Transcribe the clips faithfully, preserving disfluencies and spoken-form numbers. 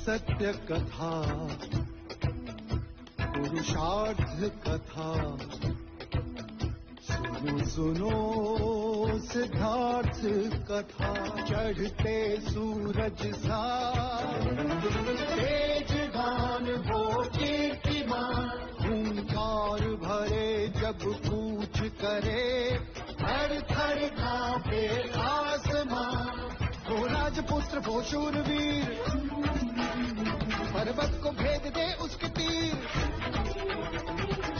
सत्य कथा, पुरुषार्थ कथा। सुनो सुनो सिद्धार्थ कथा। चढ़ते सूरज सा तेजवान वो कीर्तिमान, हुंकार भरे जब कूच करे, थर थर कांपे आसमां। वो राजपुत्र वो शूरवीर, पर्वत को भेद दे उसके तीर।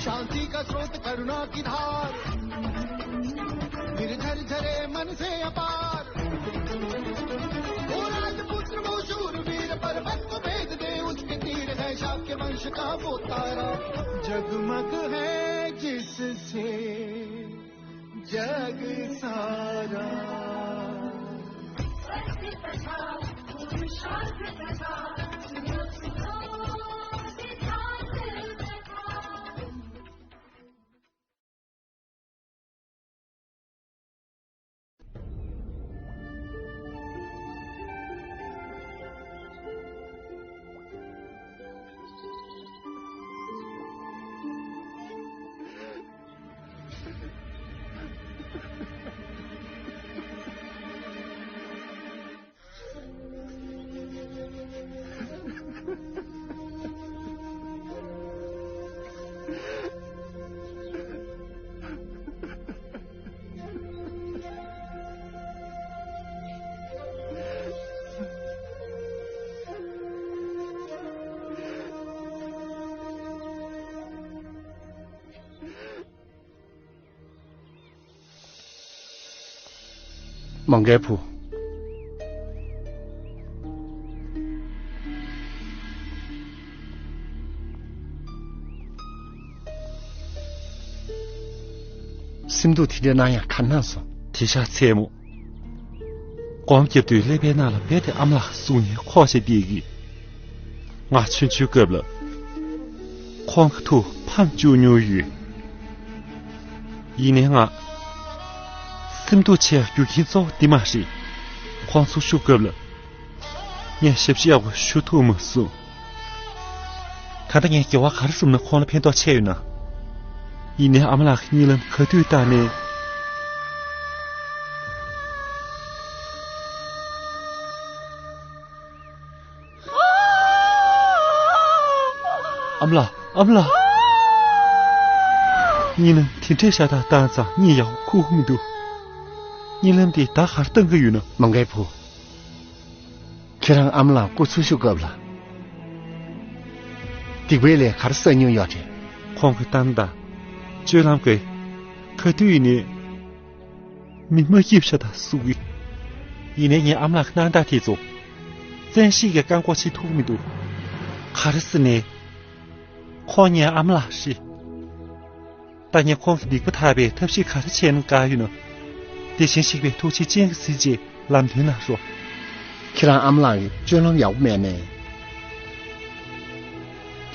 शांति का स्रोत, करुणा की धार, निर्झर झरे मन से अपार। वो राजपुत्र वो शूरवीर, पर्वत को भेद दे उसके तीर। है शाक्य वंश का वो तारा, जगमग है जिससे जग सारा। མོའུ་འགལ་བུ། སེམས་སྡུག་དེ་འདྲ་གནང་ཡག་ག་གནང་སོང་། དེང་སང་མཚན་མོ། སྒོམ་རྒྱབ་དུས་ཀླད་པའི་ནང་ལ་རྦད་དེ་ཨ་མ་ལགས་གཟུགས་བརྙན་འཁོར་བྱས་བསྡད་ཀྱི། ང་ཆུང་ཆུང་སྐབས་ལ་ཁོང་གི་ཐུགས་ཕམ་བཅུག་མྱོང་ཡོད། ཡིན་ནའི་ང་སེམས་སྡུག་ཆེ་བའི་རྒྱུ་རྐྱེན་གཙོ་བོ་འདི་མ་རེད། ཁོང་ཚོ་ཤོར་སྐབས་ལ་ངས་ཞབས་ཕྱི་ཡག་པོ་ཞུ་ཐུབ་མ་སོང་། ད་ལྟ་ངས་དགེ་བ་ག་རེ་བསྒྲུབས་ན་ཁོང་ལ་ཕན་ཐོགས་ཆེ་ཡོད་ན། ཡིན་ནའི་ཨ་མ་ལགས་ཀྱི་གཉིད་ལམ་ག་དུས་བཏང་ནའི། ཨ་མ་ལགས། ཨ་མ་ལགས། གཉིད་ལམ་དེ་འདྲའི་ཤ་སྟག་བཏང་ཙང་གཉིད་ཡག་པོ་ཁུག་མི་འདུག་གཉིད་ལམ་དེ་ད་ག་རེ་བཏང་གི་ཡོད་ན། མོའུ་འགལ་བུ། ཁྱེད་རང་ཨ་མ་ལགས་སྐུ་འཚོ་བཞུགས་སྐབས་ལ། སྡིག་པའི་ལས་ག་རེ་བསགས་མྱོང་ཡོད་རེད། ཁོང་གི་གཏམ་དང་། སྤྱོད་ལམ་གྱིས་ག་དུས་ཡིན་ནའི་མི་མ་སྐྱིད་པ་ཤ་སྟག་བཟོ་གི། ཡིན་ནའི་ངས་ཨ་མ་ལགས་ཀྱི་སྣང་དག་དེ་ཚོ་བཙན་ཤེད་ཀྱིས་བཀག་འགོག་བྱེད་ཐུབ་ཀྱི་མི་འདུག་ག་རེ་ཟེར་ནའི། ཁོང་ངའི་ཨ་མ་ལགས་རེད། ད་ངས་ཁོང་གི་སྡིག་པ་དག་པའི་ཐབས་ཤེས་ག་རེ་བྱས་ན་དགའ་ཡོད་ན། དེ་བཞིན་གཤེགས་པའི་ཐུགས་རྗེ་ཅན་གྱིས་གཟིགས་རྗེས་ལམ་སྟོན་གནང་རོགས། ཁྱེད་རང་ཨ་མ་ལགས་ཀྱི་སྤྱོད་ལམ་ཡག་པོ་མེད་ནས།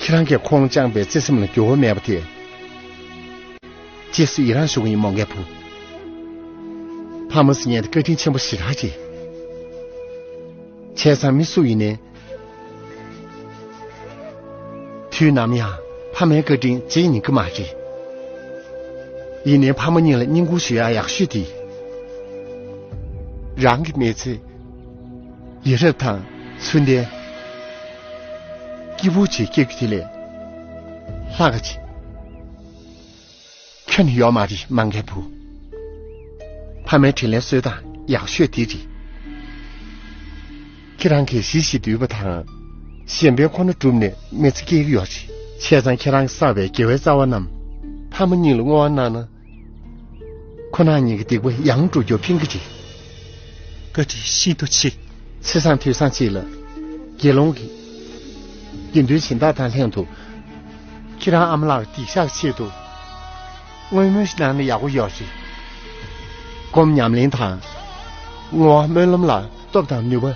ཁྱེད་རང་གིས་ཁོང་བཅངས་པའི་བརྩེ་སེམས་ལ་འགྱུར་བ་མེད་པ་དེ། རྗེས་སུ་ཡི་རང་ཞུ་གི་ཡིན། མོའུ་འགལ་བུ། ཕ་མ་ཟེར་མཁན་དེ་བཀའ་དྲིན་ཆེན་པོ་ཞེ་དྲག་ཅིག་བྱས་ཙང་མི་སུ་ཡིན་ནའི། དུས་ནམ་ཡང་ཕ་མའི་བཀའ་དྲིན་བརྗེད་ཉན་གྱི་མ་རེད། ཡིན་ནའི་ཕ་མ་གཉིས་ལ་བསྙེན་བཀུར་ཞུ་ཡག་ཡག་ཤོས་དེ། རང་གི་མི་ཚེ། ཡ་རབས་དང་ཚུལ་ལྡན། སྐྱིད་པོ་ཅིག་སྐྱེལ་རྒྱུ་དེ་ལས་ལྷག་ག་ཅིག་ཁྱོན་ནས་ཡོད་མ་རེད། མོའུ་འགལ་བུ། ཕ་མའི་དྲིན་ལན་གསོ་སྟངས་ཡག་ཤོས་དེ་རེད། ཁྱེད་རང་གིས་ཞི་ཞིང་དུལ་བ་དང་། གཞན་ཕན་ཁོ་ན་བསྒྲུབས་ནས་མི་ཚེ་སྐྱེལ་གྱི་ཡོད་རེད། བྱས་ཙང་ཁྱེད་རང་གིས་བསགས་པའི་དགེ་བའི་རྩ་བ་རྣམས་ཕ་མ་གཉིས་ལ་བསྔོ་བ་གནང་ན། ཁོ་རང་གཉིས་ཀྱི་སྡིག་པ་ཡང་འགྲུབ་རྒྱུར་ཕན་གྱི་རེད། བཀའ་དྲིན་ཤིན་ཏུ་ཆེ། ཚེས་བཟང་དུས་བཟང་ཅིག་ལ། དགེ་སློང་གི་དགེ་འདུན་སྦྱིན་བདག་དང་ལྷན་དུ། ཁྱེད་རང་ཨ་མ་ལགས་སྡིག་བཤགས་ཆེད་དུ། བསྔོ་སྨོན་ཞིག་གནང་ན་ཡག་པོ་ཡོད་རེད། སྒོམ་ཉམས་ལེན་དང་། བསྔོ་བ་སྨོན་ལམ་ལ་སྟོབས་དང་ནུས་པ།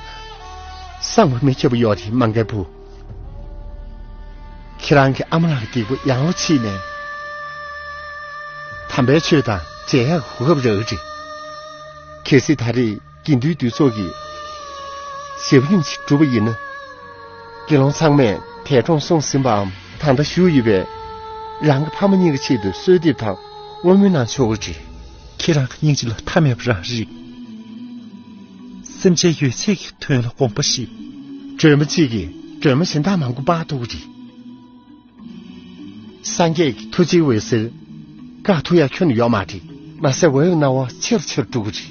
བསམ་གྱིས་མི་ཁྱབ་པ་ཡོད་རེད། མོའུ་འགལ་བུ། ཁྱེད་རང་གི་ཨ་མ་ལགས་ཀྱི་སྡིག་པ་ཡང་ལོ་ཕྱིས་ནས། དམ་པའི་ཆོས་དང་ མཇལ་ཡག་གོ་སྐབས་རག་གི་རེད། གལ་སྲིད་ད་རེས་དགེ་འདུན་འདུས་ཚོགས་ཀྱིས་ཞབས་ཡུམ་ཞིག་བསྒྲུབས་པ་ཡིན་ན། དགེ་སློང་ཚང་མས་འདས་གྲོངས་སོང་ཟིན་པའམ་ད་ལྟ་བཞུགས་ཡོད་པའི་རང་གི་ཕ་མ་གཉིས་ཀྱི་ཆེད་དུ་གསོལ་འདེབས་དང་བསྔོ་སྨོན་གནང་ཆོག་གི་རེད། ཁྱེད་རང་གི་སྙིང་རྗེ་ལ་མཐའ་མེད་པ་རང་རེད། སེམས་ཅན་ཡོད་ཚད་ཀྱི་དོན་ལ་དགོངས་པ་བཞེས། སྒྲོལ་མ་གཅིག་གིས་སྒྲོལ་མ་གཞན་དག་མང་པོ་སྤང་ཐུབ་ཀྱི་རེད། སངས་རྒྱས་ཀྱི་ཐུགས་རྗེའི་འོད་ཟེར་འགག་ཐུབ་ཡག་ཁྱོན་ནས་ཡོད་མ་རེད། མ་ཟད་འོད་ཀྱི་སྣང་བ་ཆེ་རུ་ཆེ་རུ་འགྲོ་གི་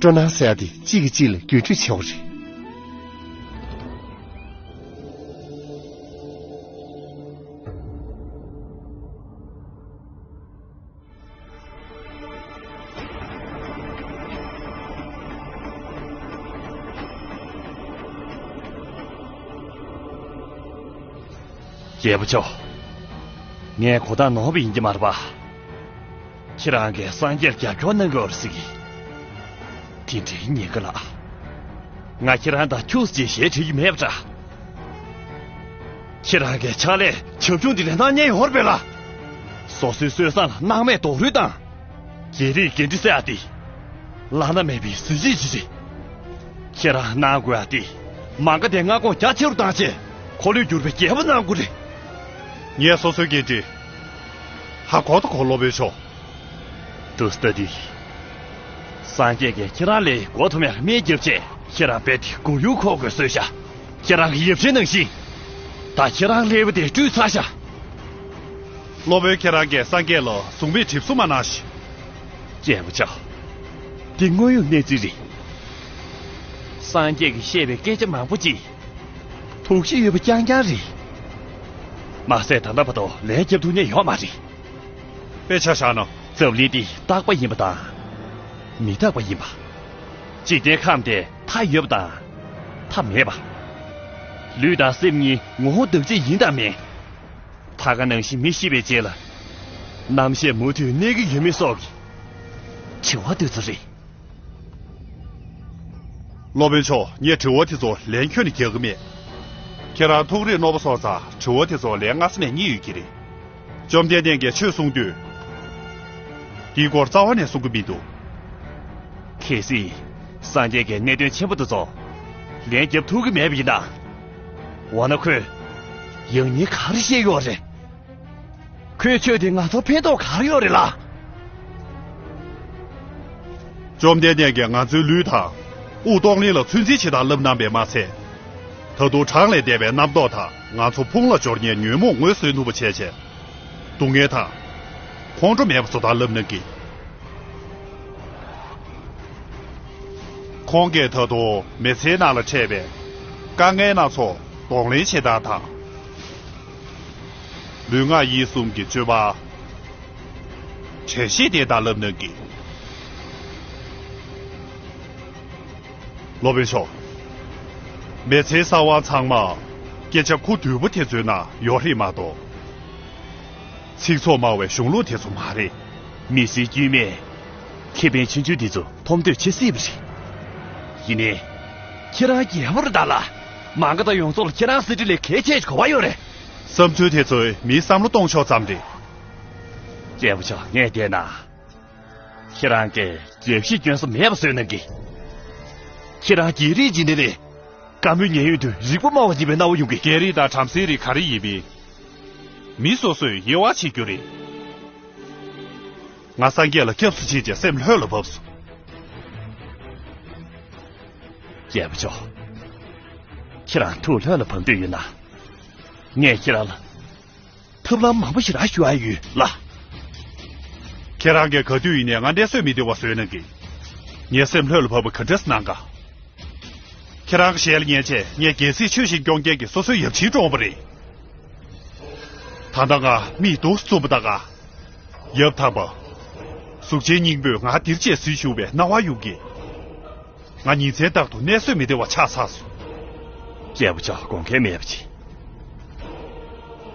རེད། སྤྲོ་སྣང་ཟེར་ཡག་དེ་གཅིག་གིས་གཅིག་ལ་བརྒྱུད་སྤྲོད་བྱེད་དགོས་རེད། རྒྱལ་པོ་མཆོག་ངས་གོ་བརྡ་ནོར་བ་ཡིན་གྱི་མ་རེད་པ། ཁྱེད་རང་གིས་སངས་རྒྱས་ལ་རྒྱབ་སྐྱོར་གནང་གི་ཡོད་རེད་ཟེར་གི། དེ་འདྲའི་ཉེན་ཁ་ལ། ང་ཁྱེད་རང་དང་ཁྱུག་ཙམ་ཞལ་བྲིས་ཀྱི་མེད་པ་འདྲ། ཁྱེད་རང་གི་ཕྱག་ལས་བྱབ་ཆུང་འདི་ལས་སྣང་ཉན་ཡོད་རེད་པས་ལ། སོ་སོའི་སྲོལ་བཟང་ལ་སྣང་མེད་རྡོག་རོལ་དང་། རྒྱལ་རིགས་འགན་འཁྲི་སེལ་ཡག་དེ། བླ་ན་མེད་པའི་གཟི་བརྗིད་ཅིག་རེད། ཁྱེད་རང་གནང་དགོས་ཡག་དེ། མ་འགའ་དེ་མངའ་ཁོངས་རྒྱ་ཆེ་རུ་བཏང་བྱས། འཁོར་ལོས་སྒྱུར་བའི་རྒྱལ་པོ་གནང་དགོས་རེད། ངས་སོ་སོའི་འགན་འཁྲི། ཧ་གོ་དང་གོ། སློབ་དཔོན་མཆོག་ཏུ་སྟ་དི། སངས་རྒྱས་ཀྱིས་ཁྱེད་རང་ལ་མགོ་འཐོམ་ཡག་སྨན་བརྒྱབ་བྱས། ཁྱེད་རང་རྦད་དེ་མགོ་ཡུ་འཁོར་དགོས་བཟོས་ཤག་ཁྱེད་རང་གི་ཡབ་ཆེན་ནང་བཞིན། ད་ཁྱེད་རང་ཀླད་པ་དེ་བཀྲུས་ཚར་ཤག་སློབ་དཔོན་ཁྱེད་རང་གིས་སངས་རྒྱས་ལ་གཟུགས་མེད་གྲིབ་གསོ་མ་གནང་ཞིག་རྒྱལ་པོ་མཆོག་འདི་དངོས་ཡོད་གནས་ཚུལ་རེད། སངས་རྒྱས་ཀྱིས་བཤད་པའི་སྐད་ཆ་མང་པོ་ཅིག་དོགས་གཞི་ཡོད་པ་རྐྱང་རྐྱང་རེད། མ་ཟད་ད་ལྟ་བར་དུ་ལན་རྒྱབ་ཐུབ་མཁན་ཡོད་མ་རེད། དཔེ་ཆ་བཞག་ན། འཛམ་གླིང་འདི་རྟག་པ་ཡིན་པ་དང་། མི་རྟག་པ་ཡིན་པ། འཇིག་རྟེན་ཁམས་དེ་མཐའ་ཡོད་པ་དང་། མཐའ་མེད་པ། ལུས་དང་སེམས་གཉིས་ངོ་བོ་འདག་ཅིག་ཡིན་དང་མིན། ད་ག་ནང་བཞིན་མི་ཤི་བའི་རྗེས་ལ། རྣམ་ཤེས་མུ་མཐུད་གནས་ཀྱི་ཡོད་མེད་སོགས་ཀྱི་དྲི་བ་དེ་ཚོ་རེད། སློབ་དཔོན་མཆོག་ངས་དྲི་བ་དེ་ཚོ་ལན་ཁྱོན་ནས་རྒྱག་གི་མེད། ཁྱེད་རང་ཐུགས་རེ་རྣོ་པོ་སོང་ཙང་དྲི་བ་དེ་ཚོ་ལན་སྔ་ས་ནས་རྙེད་ཡོད་ཀྱི་རེད། བཅོམ་ལྡན་འདས་ཀྱིས་ཆོས་གསུངས་དུས། དེའི་སྐོར་རྩ་བ་ནས་གསུང་གི་མི་འདུག་གལ་སྲིད། སངས་རྒྱས་ཀྱིས་གནད་དོན་ཆེན་པོ་དེ་ཚོ་ལན་རྒྱབ་ཐུབ་ཀྱི་མེད་པ་ཡིན་ན། འོ་ན་ཁོས་ཡང་སྙིང་ག་རེ་བཤད་ཡོད་རེད། ཁོའི་ཆོས་དེ་ང་ཚོར་ཕན་ཐོགས་ག་རེ་ཡོད་རེད་ལ། བཅོམ་ལྡན་འདས་ཀྱིས་ང་ཚོའི་ལུས་དང་། དབུགས་གཏོང་ལེན་ལ་ཚོད་འཛིན་བྱེད་སྟངས་བསླབ་གནང་བས་མ་ཚད། ད་དུང་གྲངས་ལས་འདས་པའི་རྣམ་རྟོག་དང་ང་ཚོ་ཕུང་ལ་སྦྱོར་མཁན་ཉོན་མོངས་ངོས་བཟོད་ནུས་པ་བྱས་བྱས། སྡུག་བསྔལ་དང་། ཁོང་ཁྲོ་མེད་པ་བཟོ་སྟངས་བསླབ་གནང་གི། ཁོང་གིས་ད་དུང་མི་ཚེའི་ནང་ལ་འཕྲད་པའི་དཀའ་ངལ་སྣ་ཚོགས་གདོང་ལེན་བྱེད་སྟངས་དང་། ལུས་ངག་ཡིད་གསུམ་གྱི་སྤྱོད་པ། གྲལ་བཤེར་དེ་དག་བསླབ་གནང་གི། སློབ་དཔོན་མཆོག་མི་ཚེའི་གསང་བ་ཚང་མ་སྐད་ཆ་ཁུ་རྡུལ་པོ་དེ་ཚོའི་ནང་ཡོད་རེད་མ་གཏོགས། ཚིག་ཚོགས་མང་བའི་གཞུང་ལུགས་དེ་ཚོ་མ་རེད། མི་སེར་དཀྱུས་མས་ཁེ་ཕན་ཆུང་ཆུང་འདི་ཚོ་མཐོང་འདོད་བྱེད་སྲིད་པ་རེད། ཡིན་ནའི། ཁྱེད་རང་རྒྱལ་པོ་རེད་ད་ལ། མ་འགའ་དང་ཡོངས་རྫོགས་ལ་ཁྱེད་རང་གསེར་ཁྲི་ལས་གལ་ཆེ་ཞིག་གོ་བ་ཡོད་རེད། བསམ་ཚུལ་དེ་ཚོས་མིའི་བསམ་བློ་གཏོང་ཕྱོགས་ཙམ་རེད། རྒྱལ་པོ་མཆོག་ངས་བལྟས་ན། ཁྱེད་རང་གིས་རྒྱབ་བཤིག་སྐྱོན་ས་མེད་པ་བཟོས་གནང་གི། ཁྱེད་རང་རྒྱལ་རིགས་ཡིན་ནི་རེད། བཀའ་མོལ་ཉན་ཡོང་དུས་རིག་པ་དམའ་བ་ཡིན་པའི་སྣང་བ་ཡོང་གི། རྒྱལ་རིགས་དང་བྲམ་ཟེའི་རིགས་ག་རེ་ཡིན་མིན། མི་སོ་སོས་དབྱེ་བ་ཕྱེ་རྒྱུ་རེད། ང་སངས་རྒྱས་ལ་སྐྱབས་སུ་མཆི་བྱས་སེམས་ལྷོད་ལ་བབས་སོང་། རྒྱལ་པོ་མཆོག་ཁྱེད་རང་ཐུགས་ལྷོད་ལ་བབས་འདོད་ཡོད་ན། ངས་ཁྱེད་རང་ལ་ཐབས་ལམ་མང་པོ་ཞིག་རག་ཞུ་ཨ་ཡོད་ལ། ཁྱེད་རང་གིས་ག་དུས་ཡིན་ནའི་ང་གནས་སོས་མི་བདེ་བ་བཟོས་གནང་གི། ངའི་སེམས་ལྷོད་ལ་བབས་པ་ག་འདྲས་གནང་ག། ཁྱེད་རང་གི་ཞལ་ཉན་བྱས་ངས་རྒྱལ་སྲིད་ཆོས་བཞིན་སྐྱོང་མཁན་གྱི་སོ་སོའི་ཡབ་ཆེན་བཀྲོངས་པ་རེད། ད་ལྟ་ང་མིག་ཏོ་བཙུམ་པ་དང་། ཡབ་དམ་པ། གཟུགས་ཅན་སྙིང་པོས་ང་འདིར་ཆས་གཟིགས་བཞུགས་པའི་སྣང་བ་ཡོང་གི། ང་ཉིན་མཚན་རྟག་ཏུ་གནས་སོས་མི་བདེ་བ་ཆགས་ཚར་སོང་། རྒྱལ་པོ་མཆོག་དགོངས་འགལ་མེད་པ་ཅིག་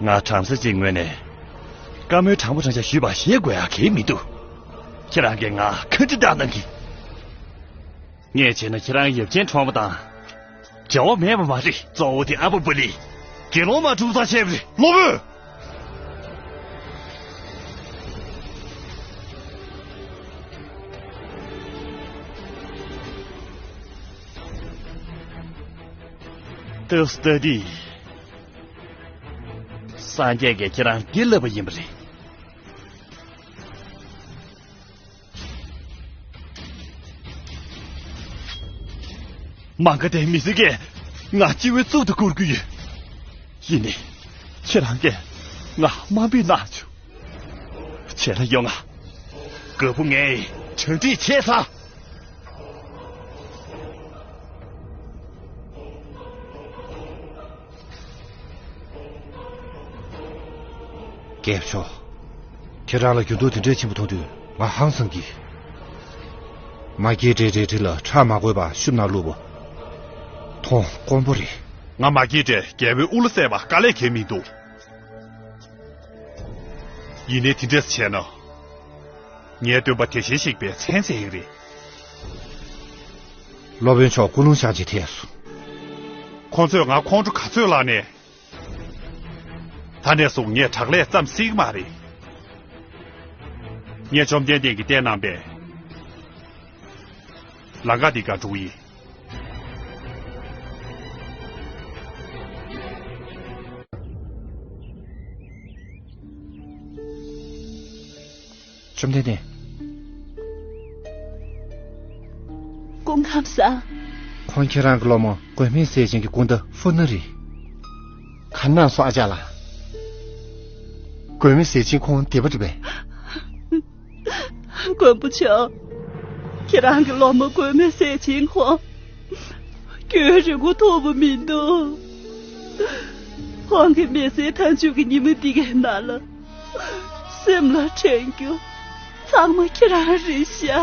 ང་བྲམ་ཟེ་ཅིག་ངོས་ནས། བཀའ་མོལ་དྲང་པོ་དྲང་བཞག་ཞུས་པ་བཞེས་དགོས་ཡག་གང་ཡང་མི་འདུག་ཁྱེད་རང་གིས་ང་ཁ་འདྲི་བཏང་གནང་གི། ངས་བྱས་ན་ཁྱེད་རང་ཡབ་ཆེན་བཀྲོངས་པ་དང་། བྱ་བ་མེད་པ་མ་རེད། གཙོ་བོ་དེ་ཨ་པ་པ་ལི། དགེ་སློང་མ་གྲུབ་ས་བྱས་པ་རེད། སློབ་དཔོན། ཨེ་སྟ་ཌི། སངས་རྒྱས་ཀྱིས་ཁྱེད་རང་འདི་ལབ་པ་ཡིན་པ་རེད། མ་ག་དྷའི་མི་ཚེ་གས་ང་སྤྱི་བོའི་གཙུག་ཏུ་བཀུར་གྱི་ཡོད། ཡིན་ནའི་ཁྱེད་རང་གིས་ང་དམའ་འབེབས་གནང་བྱུང་། བྱས་ན་ཡོང་ང་། རྒད་པོ་ངས་གྲ་སྒྲིག་བྱས་ཚར། རྒྱལ་པོ་མཆོག་ཁྱེད་རང་ལ་འགྱུར་ལྡོག་དེ་འདྲའི་ཆེན་པོ་མཐོང་དུས་ང་ཧང་སང་གི། མ་སྐྱེས་དགྲའི་འབྲེལ་འདྲིས་ལ་ཁྲག་མ་དགོས་པར་ཤུབས་ནང་བླུགས་པ་མཐོང་དཀོན་པོ་རེད། ང་མ་སྐྱེས་དགྲས་རྒྱལ་པོའི་དབུ་བླ་བསད་པ་དཀའ་ལས་ཁེལ་མི་འདུག་ཡིན་ནའི་དེ་འདྲས་བྱས་ན། ངའི་སྟོན་པ་དེ་བཞིན་གཤེགས་པའི་མཚན་གསལ་ཡག་རེད། སློབ་དཔོན་མཆོག་སྐུ་རླུང་ཤར་རྗེས་ཐལ་སོང་། ཁོང་ཚོས་ང་ཁོང་ཁྲོ་ག་ཚོད་བརླགས་ནས། ད་ནས་བཟུང་ངས་དྲག་ལས་བརྩམས་སྲིད་ཀྱི་མ་རེད། ངས་བཅོམ་ལྡན་འདས་ཀྱིས་གཏན་གནང་པའི་ལམ་ཁ་འདི་སྒང་འགྲོ་གི་ཡིན། བཅོམ་ལྡན་འདས། སྐུ་ཁམས་བཟང་། ཁོང་ཁྱེད་རང་གི་སློབ་མ་མགོན་མེད་ཟས་སྦྱིན་གྱི་སྐུ་ཟླ་ཧྥུ་ནུ་རེད། ག་གནང་སོང་ཨ་ཅག་ལགས། མགོན་མེད་ཟས་སྦྱིན་ཁོང་བདེ་པོ་རེད་པས། མགོན་པོ་མཆོག་ཁྱེད་རང་གི་སློབ་མ་མགོན་མེད་ཟས་སྦྱིན་ཁོང་རྒྱུན་རིང་པོ་ཐུབ་པ་མི་འདུག་ཁོང་གི་མི་ཚེའི་མཐའ་མཇུག་གི་ཉི་མ་འདི་གའི་ནང་ལ། སེམས་ལ་དྲན་རྒྱུ་ཚང་མ་ཁྱེད་རང་རེད་ཤག་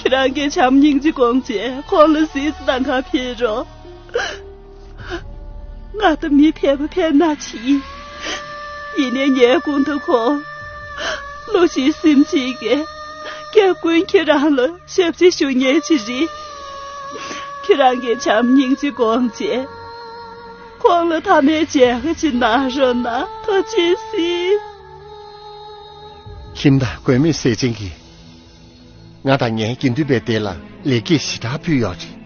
ཁྱེད་རང་གིས་བྱམས་སྙིང་རྗེ་སྒོམ་བྱས་ཁོང་ལ་གཟིགས་གནང་ག་ཕེབས་རོགས། ང་ད་མི་ཕལ་པ་ཕལ་ན་ཅིག་ཡིན། ཡིན་ནའི་ངའི་སྐུ་མདུན་ཁོང་བློ་གཅིག་སེམས་གཅིག་གིས་སྐྱབས་མགོན་ཁྱེད་རང་ལ་ཞབས་ཕྱི་ཞུ་མཁན་ཅིག་རེད། ཁྱེད་རང་གིས་བྱམས་སྙིང་རྗེ་སྒོམ་བྱས། ཁོང་ལ་མཐའ་མའི་མཇལ་ཁ་ཅིག་གནང་རོགས་གནང་། ཐུགས་རྗེ་གཟིགས། ཁྱིམ་བདག་མགོན་མེད་ཟས་སྦྱིན་གྱིས་ང་དང་ངའི་དགེ་འདུན་པའི་སྡེ་ལ་ལེགས་སྐྱེས་ཞེ་དྲག་ཕུལ་ཡོད་རེད།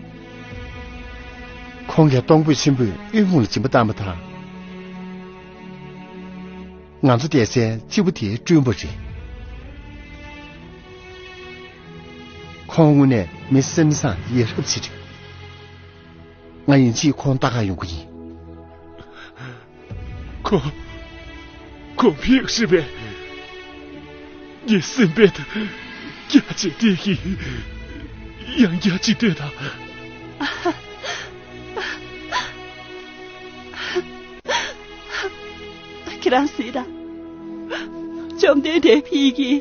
ཁོང་གིས་གཏོང་ཕོད་ཆེན་པོས་དབུལ་ཕོངས་ལ་སྦྱིན་པ་བཏང་བ་དང་། ང་ཚོ་བསྡད་སའི་སྤྱིལ་བུ་དེའི་བསྐྲུན་པ་རེད། ཁོང་དངོས་གནས་མི་སེམས་བཟང་ཡ་རབས་ཅིག་རེད། ང་ཡིན་གཅིག་ཁོང་ལྟ་ག་ཡོང་གི་ཡིན། ཁོ། ཁོ་ཕིག་ཤི་བས། ངའི་སེམས་པའི་རྒྱ་ཆེ་དེ་གི་ཡང་རྒྱ་ཅིག་ལྟོས་དང་། ཁྱེད་རང་གཟིགས་དང་། བཅོམ་ལྡན་འདས་ཕིག་གི།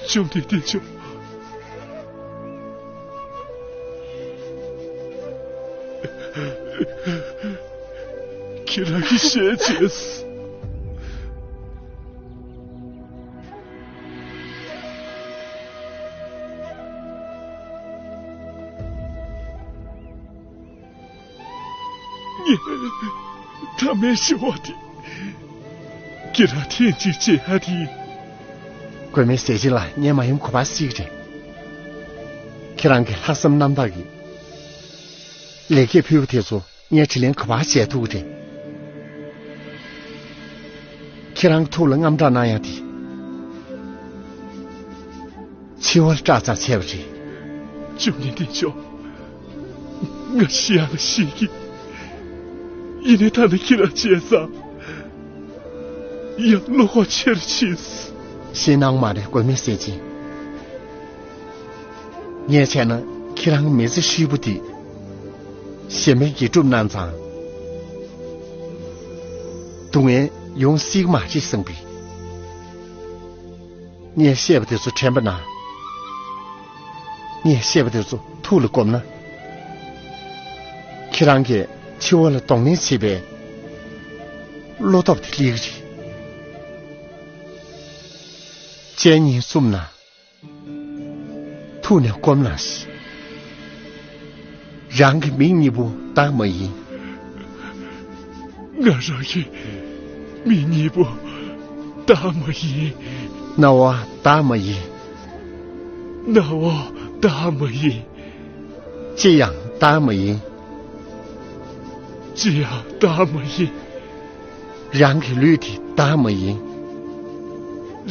བཅོམ་ལྡན་འདས་མཆོག་ཁྱེད་རང་གི་ཞལ་མཇལ། ངས་ཐ་མའི་ཞུ་བ་དེ། ཁྱེད་རང་ཐེངས་གཅིག་བྱེད་ཡ་དེ་ཡིན། མགོན་མེད་ཟས་སྦྱིན་ལགས་ངས་མ་ཡུམ་ག་པར་གཟིགས་རེད། ཁྱེད་རང་གི་ལྷག་བསམ་རྣམ་དག་གིས་ལེགས་སྐྱེས་ཕུལ་བ་དེ་ཚོ་ངས་དྲིན་ལན་ག་པར་འཇལ་ཐུབ་ཀྱི་རེད། ཁྱེད་རང་གི་ཐུགས་ལ་དངངས་སྐྲག་གནང་ཡ་དེ། འཆི་བ་ལ་སྐྲག་ཙམ་བྱས་པ་རེད། བཅོམ་ལྡན་འདས་མཆོག་ང་ཤི་ཡག་ལ་ཤི་གི། ཡིན་ནའི་ད་ནི་ཁྱེད་རང་བྱས་ཙང་ཡང་བློ་ཁོག་ཆེར་ཕྱིན། ཤི་གནང་མ་རེད་མགོན་མེད་ཟས་སྦྱིན། ངས་བྱས་ན་ཁྱེད་རང་མི་ཚེ་ཧྲིལ་པོ་འདི་ཞེ་མེར་གྱིས་བསྒྲུབས་གནང་ཙང་སྡུག་བསྔལ་ཡོང་སྲིད་མ་རེད་བསམ་པས། ངས་བཤད་པ་དེ་ཚོ་དྲན་པ་ན། ངས་བཤད་པ་དེ་ཚོ་ཐུགས་ལ་བསྒོམས་ན། ཁྱེད་རང་གིས་འཆི་བ་ལ་གདོང་ལེན་བྱེད་པའི་བློ་སྟོབས་དེ་སླེབས་ཀྱི་རེད། གཅེས་གཉིས་གསུམ་ན། ཐུགས་ནས་བསྒོམས་གནང་ཞིག་རང་གི་མིག་གཉིས་པོ་བདག་མ་ཡིན། ང་རང་གི་མིག་གཉིས་པོ་བདག་མ་ཡིན། རྣ་བ་བདག་མ་ཡིན། རྣ་བ་བདག་མ་ཡིན། ཅི་ཡང་བདག་མ་ཡིན། ཅི་ཡང་བདག་མ་ཡིན། རང་གི་ལུས་འདི་བདག་མ་ཡིན།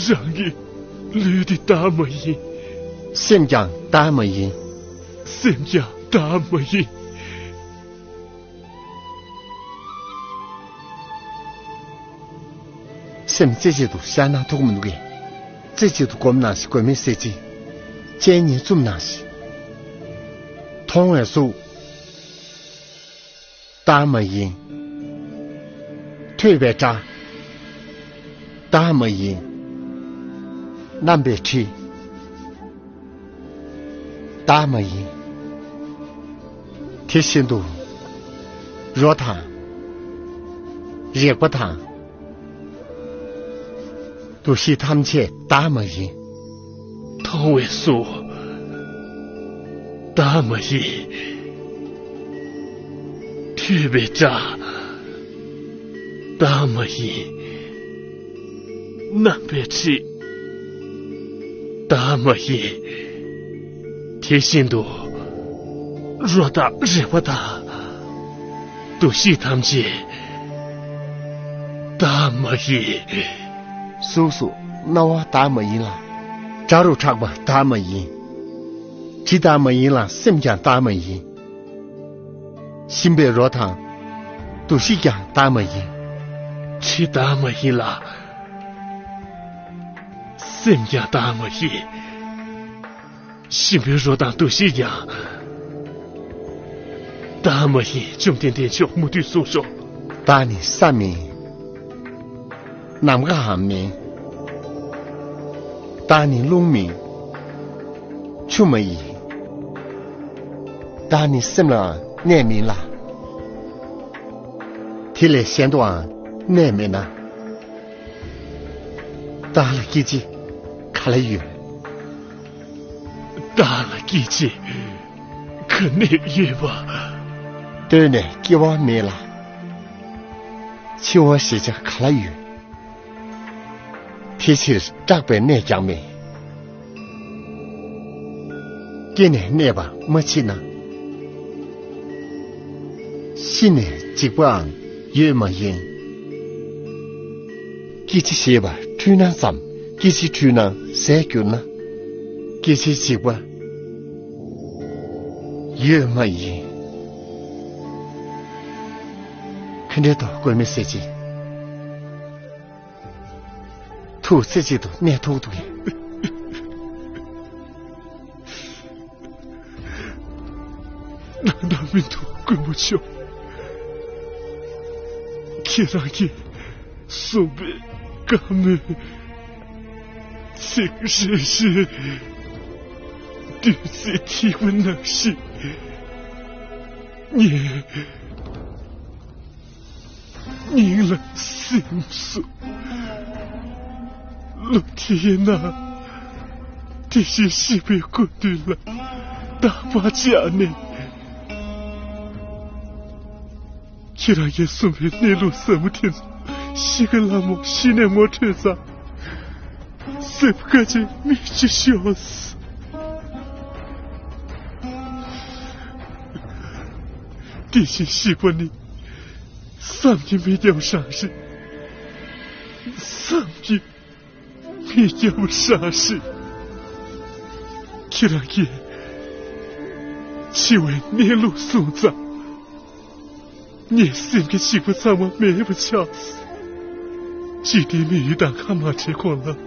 རང་གི་ལུས་འདི་བདག་མ་ཡིན། སེམས་ཀྱང་བདག་མ་ཡིན། སེམས་ཀྱང་བདག་མ་ཡིན། སེམས་རྩེ་གཅིག་ཏུ་བཞག་ན་ཐུག་མི་འདུག་གས། རྩེ་གཅིག་ཏུ་སྒོམ་ནང་བཞིན་སྒོམ་མི་སྲིད་ཅི། སྤྱན་གཉིས་བཙུམ་ནང་བཞིན། མཐོང་བའི་གཟུགས། བདག་མ་ཡིན། ཐོས་པའི་སྒྲ། བདག་མ་ཡིན། རྣམ་པའི་དྲི། བདག་མ་ཡིན། དེ་བཞིན་དུ། རོ་དང་། རེག་པ་དང་། འདུ་ཤེས་ཐམས་ཅད་བདག་མ་ཡིན། མཐོང་བའི་གཟུགས། བདག་མ་ཡིན། ཐོས་པའི་སྒྲ། བདག་མ་ཡིན། རྣམ་པའི་དྲི། བདག་མ་ཡིན། དེ་བཞིན་དུ། རོ་དང་རེག་པ་དང་། འདུ་ཤེས་ཐམས་ཅད་བདག་མ་ཡིན། གཟུགས་སུ་སྣང་བ་བདག་མ་ཡིན་ལ། སྒྲ་རུ་གྲགས་པ་བདག་མ་ཡིན། དྲི་བདག་མ་ཡིན་ལ་སེམས་ཀྱང་བདག་མ་ཡིན། ཞིམ་པའི་རོ་དང་། འདུ་ཤེས་ཀྱང་བདག་མ་ཡིན། དྲི་བདག་མ་ཡིན་ལ། སེམས་ཀྱང་བདག་མ་ཡིན། ཞིམ་པའི་རོ་དང་འདུ་ཤེས་ཀྱང་བདག་མ་ཡིན། བཅོམ་ལྡན་འདས་མཆོག་མུ་སྟེགས་གསུངས་སོ། བདག་ནི་ས་མིན། ནམ་མཁའ་འམ་མིན། བདག་ནི་རླུང་མིན། ཆུ་མ་ཡིན། བདག་ནི་སེམས་ལའང་གནས་མིན་ལ། དེ་ལས་གཞན་དུའང་གནས་མེད་ན། བདག་ལ་སྐྱེ་འཆི་ག་ལ་ཡོད། བདག་ལ་སྐྱེ་འཆི་ག་ནས་ཡོད་པ། གདོད་ནས་སྐྱེ་བ་མེད་ལ། འཆི་བ་ཞེས་བྱ་ག་ལ་ཡོད། དེ་ཕྱིར་སྐྲག་པའི་གནས་ཀྱང་མེད། སྐྱེས་ནས་གནས་པ་མ་མཆིས་ན། ཤི་ནས་འཇིག་པའང་ཡོད་མ་ཡིན། སྐྱེ་འཆི་ཞེས་པ་འཁྲུལ་སྣང་ཙམ། སྐྱེ་འཆི་འཁྲུལ་སྣང་ཟད་གྱུར་ན། སྐྱེ་འཆིའི་འཇིགས་པ་ཡོད་མ་ཡིན། ག་འདྲའི་ཐོག་དགོས་མེད་ཟེར་ཅི། ཐུགས་རྩེ་གཅིག་ཏུ་གནས་ཐུབ་འདུག་གས། ནང་ན་མི་འདུག་མགོན་པོ་མཆོག། ཁྱེད་རང་གིས་གསུངས་པའི་བཀའ་མོལ་ཚིག་རེ་རེ་བདུད་རྩིའི་ཐིགས་པ་ནང་བཞིན་ངའི་སྙིང་ལ་སིམ་སོང་། ལོ་དེའི་ནང་དེ་བཞིན་གཤེགས་པའི་སྐུ་མདུན་ལ་བརྟག་པ་བྱས་ནས། ཁྱེད་རང་གིས་གསུངས་པའི་གནས་ལུགས་ཟབ་མོ་དེ་ཚོ་གཤིས་ཀ་ལྷ་མོ་གཞི་ནས་ངོ་འཕྲོད་ཙང་། སེམས་དཀའ་སྤྱད་མི་ཅི་ཤོག། དེ་བཞིན་གཤེགས་པ་ནི་བསམ་གྱིས་མི་ཁྱབ་པ་རང་བཞིན། བསམ་གྱིས་མི་ཁྱབ་པ་རང་བཞིན། ཁྱེད་རང་གིས་འཆི་བའི་གནས་ལུགས་གསུངས་ཙང་། ངའི་སེམས་ཀྱི་འཇིགས་པ་ཚང་མ་མེད་པ་ཆགས། འཇིག་རྟེན་མི་ཡུལ་དང་ཁ་མ་བྲལ་གོང་ལ།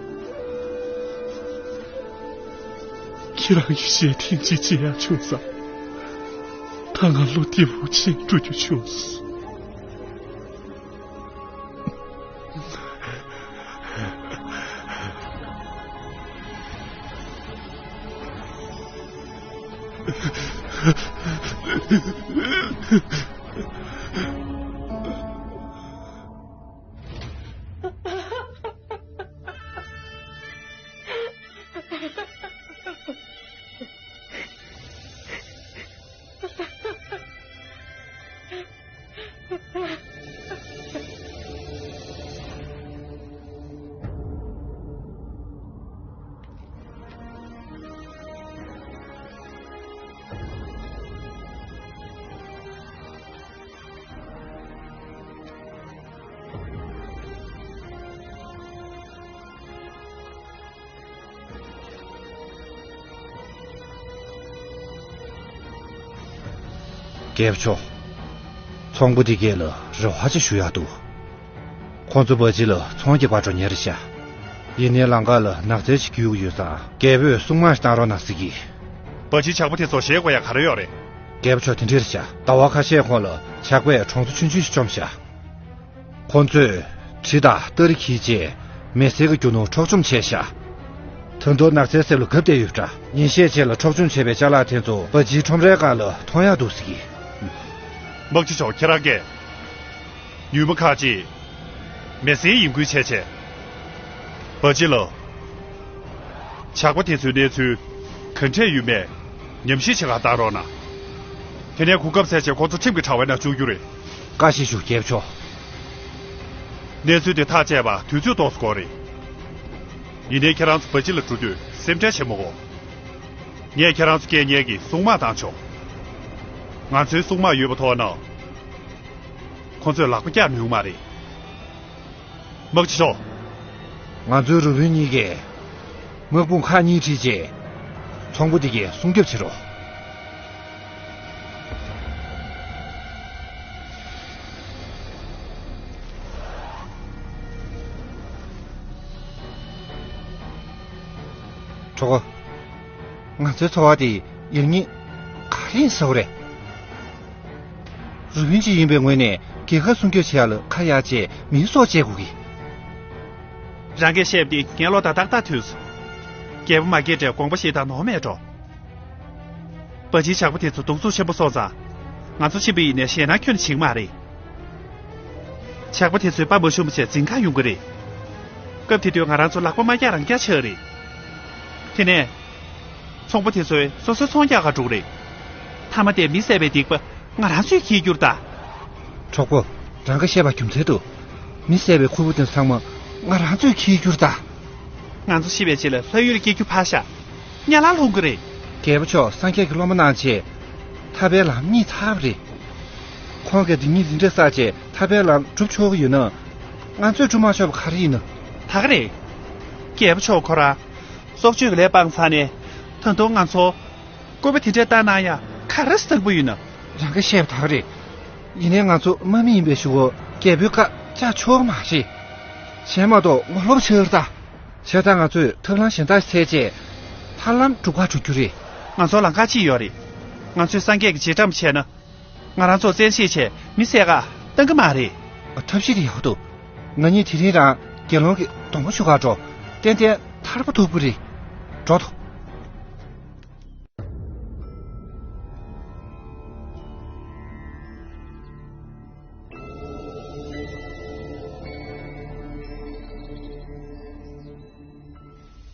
ཁྱེད་རང་གི་ཞལ་ཐེངས་གཅིག་མཇལ་ཡག་བྱུང་ཙང་། ད་ང་བློ་བདེ་པོ་ཅིག་འགྲོ་རྒྱུ་བྱུང་སོང་། རྒྱལ་པོ་མཆོག་ཚོང་པ་འདི་གས་ལ་རེ་བ་ཅིག་ཞུ་ཡག་འདུག་ཁོང་ཚོ་བ་ཇི་ལ་ཚོང་རྒྱག་པར་འགྲོ་ཉེ་རེད་ཤག་ཡིན་ནའི་ལམ་ཁ་ལ་ནགས་ཚལ་ཞིག་རྒྱུག་ཡོད་ཙང་རྒྱལ་པོས་སྲུང་དམག་ཞིག་བཏང་རོགས་གནང་ཟེར་གི། བ་ཇིའི་ཇག་པ་དེ་ཚོ་ཞེད་དགོས་ཡག་ག་རེ་ཡོད་རེད། རྒྱལ་པོ་མཆོག་དེ་འདྲ་རེད་ཤག་ཟླ་བ་ཁ་ཤས་གོང་ལ་ཇག་པས་གྲོང་ཚོ་ཆུང་ཆུང་ཞིག་བཅོམ་ཤག་ཁོང་ཚོས་གྲི་དང་སྟ་རེ་འཁྱེར་བྱས་མི་སེར་གྱི་རྒྱུ་ནོར་འཕྲོག་བཅོམ་བྱས་ཤག་ད་དུང་ནགས་ཚལ་ཟེར་ལ་གབ་བསྡད་ཡོད་པ་འདྲ། ཉིན་ཤས་རྗེས་ལ་འཕྲོག་བཅོམ་བྱས་པའི་ཅ་ལག་དེ་ཚོ་བ་ཇིའི་ཁྲོམ་རའི་སྒང་ལ་མཐོང་ཡག་འདུག་ཟེར་གི། དམག་སྤྱི་མཆོག་ཁྱེད་རང་གིས་ཉུལ་མ་ཁག་ཅིག་མི་སེར་ཡིན་ཁུལ་བྱས་བྱས། བ་ཇི་ལ་ཇག་པ་དེ་ཚོའི་གནས་ཚུལ་ག་འདྲས་ཡོད་མེད་ཉམས་ཞིབ་བྱེད་གར་བཏང་རོགས་གནང་། དེ་ནས་གོ་སྐབས་འཚོལ་བྱས་ཁོ་ཚོ་ཁྲིམས་ཀྱི་དྲ་བའི་ནང་བཅུག་རྒྱུ་རེད། བཀའ་བཞིན་ཞུ། རྒྱལ་པོ་མཆོག་གནས་ཚུལ་དེ་ཐག་བཅད་པ་དུས་ཚོད་ཏོག་ཙམ་འགོར་རེད། ཡིན་ནའི་ཁྱེད་རང་ཚོ་བ་ཇི་ལ་འགྲོ་དུས་སེམས་ཁྲལ་བྱེད་མི་དགོས། ངས་ཁྱེད་རང་ཚོ་སྐྱེལ་མཁན་གྱི་སྲུང་དམག་བཏང་ཆོག་ང་ཚོའི་སྲུང་དམག་ཡོད་པ་ཐོག་ན། ཁོ་ཚོས་ལག་པ་བཀྱག་ནུས་མ་རེད། དམག་སྤྱི་མཆོག་ང་ཚོའི་རུ་དཔོན་གཉིས་ཀས་དམག་དཔུང་ཁག་གཉིས་ཁྲིད་རྗེས། ཚོང་པ་འདི་གས་སྲུང་སྐྱོབ་བྱེད་རོགས། གྲོགས་པོ། ང་ཚོའི་འཚོ་བ་དེ་ཡག་ཉེས་ག་རེ་ཡིན་ཟེར་བ་རེད། རུ་དཔོན་ཅིག་ཡིན་པའི་ངོས་ནས་རྒྱལ་ཁབ་སྲུང་སྐྱོབ་བྱེད་ཡག་ལ་ཁ་གཡར་བྱས་མིའི་སྲོག་བཅད་དགོས་ཀི། རང་གིས་བཤད་པ་དེ་ངའི་བློ་དང་ཏག་ཏག་མཐུན་སོང་། རྒྱལ་པོ་མ་སྐྱེས་དགྲས་དགོངས་པ་བཞེས་སྟངས་ནོར་མེད་འགྲོ། བ་ཇིའི་ཇག་པ་དེ་ཚོ་གདོང་ཚུགས་ཆེན་པོ་སོང་ཙང་། ང་ཚོ་ཕྱིན་པ་ཡིན་ནའི་ཞེད་སྣང་ཁྱོན་ནས་བྱེད་ཀྱི་མ་རེད། ཇག་པ་དེ་ཚོས་དཔའ་མ་ཞུམ་བྱས་འཛིང་ག་ཡོང་གི་རེད། སྐབས་དེ་དུས་ང་རང་ཚོ་ལག་པ་མ་བཀྱག་རང་བཀྱག་ཆགས་རེད། དེ་ནས། ཚོང་པ་དེ་ཚོས་སོ་སོའི་ཚོང་རྒྱག་གར་འགྲོ་གི་རེད། མཐའ་མ་དེ་མི་བསད་པའི་སྡིག་པ་ང་རང་ཚོས་འཁྱེར་རྒྱུ་རེད་ད། གྲོགས་པོ། རང་གིས་བཤད་པ་རྒྱུ་མཚན་འདུག་མི་བསད་པའི་ཁུར་པོ་དེ་ཚང་མ་ང་རང་ཚོས་འཁྱེར་རྒྱུ་རེད་ད། ང་ཚོ་ཤི་བའི་རྗེས་ལ་ལྷ་ཡུལ་སྐྱེལ་རྒྱུ་ཕར་བཞག་ཉ་ལ་ལྷུང་གི་རེད། རྒྱལ་པོ་མཆོག་སངས་རྒྱས་ཀྱིས་སློབ་མ་གནང་བྱས། ཐར་པའི་ལམ་རྙེད་ཚར་བ་རེད། ཁོང་གིས་སྡིག་ཉེས་འདི་འདྲ་བསགས་བྱས་ཐར་པའི་ལམ་སྒྲུབ་ཆོག་གི་ཡོད་ན། ང་ཚོས་སྒྲུབ་མ་ཆོག་པ་ག་རེ་ཡིན་ན། ད་ག་རེད། རྒྱལ་པོ་མཆོག་ཁོ་རང་། སྲོག་གཅོད་ཀྱི་ལས་སྤངས་ཚར་ནས། ད་དུང་ང་ཚོ། བཀོད་པ་དེ་འདྲ་བཏང་གནང་ཡག་ག་རེ་བཟང་པོ་ཡོད་ན། རང་གིས་བཤད་པ་ད་ག་རེད། ཡིན་ནའི་ང་ཚོ་དམག་མི་ཡིན་པའི་གཞུག་གུ་རྒྱལ་པོའི་བཀའ་བཅག་ཆོག་གི་མ་རེད། བྱས་མ་གཏོགས་ངོ་ལོག་བྱེད་ཀྱི་རེད་ད། བྱས་ཙང་ང་ཚོས་ཐབས་ལམ་གཞན་དག་ཞིག་འཚོལ་བྱས། ཐར་ལམ་སྒྲུབ་གར་འགྲོ་རྒྱུ་རེད། ང་ཚོར་ལམ་ཁ་གཅིག་ཡོད་རེད། ང་ཚོས་སངས་རྒྱས་ཀྱི་རྗེས་འབྲང་བྱས་ན། ང་རང་ཚོར་བཙན་ཤེད་བྱས་མི་བསད་ག་བཏང་གི་མ་རེད། ཐབས་ཤེས་དེ་ཡག་པོ་འདུག་ང་གཉིས་དེ་རིང་རང་དགེ་སློང་གི་སྡོང་པོ་ཞུ་གར་འགྲོ། ཏན་ཏན་ཐར་པ་ཐོབ་ཀྱི་རེད། འགྲོ་ཐོ།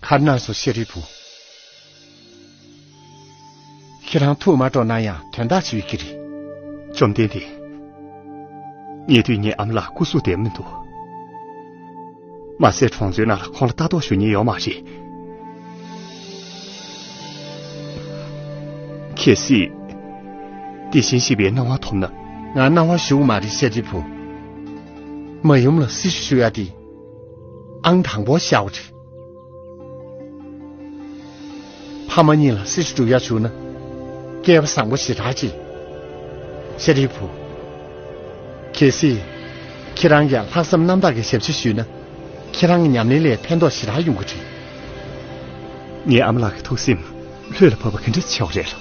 ག་རེ་གནང་སོང་ཤེས་རིག་བུ། ཁྱེད་རང་ཐུགས་མ་སྤྲོ་ན་ཡང་དོན་དག་ཅིག་ཡོད་ཀྱི་རེད། བཅོམ་ལྡན་འདས། ཉེ་དུས་ངའི་ཨ་མ་ལགས་སྐུ་གཟུགས་བདེ་པོ་མི་འདུག་མ་ཟད་གྲོང་ཚོའི་ནང་ལ་ཁོང་ལ་ལྟ་རྟོག་ཞུ་མཁན་ཡོད་མ་རེད། གལ་སྲིད། དེ་བཞིན་གཤེགས་པའི་གནང་བ་ཐོབ་ན། ང་གནང་བ་ཞུ་གི་མ་རེད་ཤེས་རིག་བུ། མ་ཡུམ་ལ་སྲི་ཞུ་ཞུ་ཡ་དེ། ཨང་དང་པོ་བཞག་པ་རེད། ཕ་མ་གཉིས་ལ་སྲི་ཞུ་སྒྲུབ་ཡག་བྱུང་ན། སྐལ་བ་བཟང་པོ་ཞེ་དྲག་ཅིག་ཤེས་རིག་བུ། གལ་སྲིད། ཁྱེད་རང་གིས་ལྷག་བསམ་རྣམ་དག་གིས་ཞབས་ཕྱི་ཞུས་ན། ཁྱེད་རང་གི་ཉམས་ལེན་ལ་ཕན་ཐོགས་ཞེ་དྲག་ཡོང་གི་རེད། ངའི་ཨ་མ་ལགས་ཀྱི་ཐུགས་སེམས་ལྷོད་ལ་བབས་པ་ག་འདྲ་ཆེ་བ་རེད་ལ།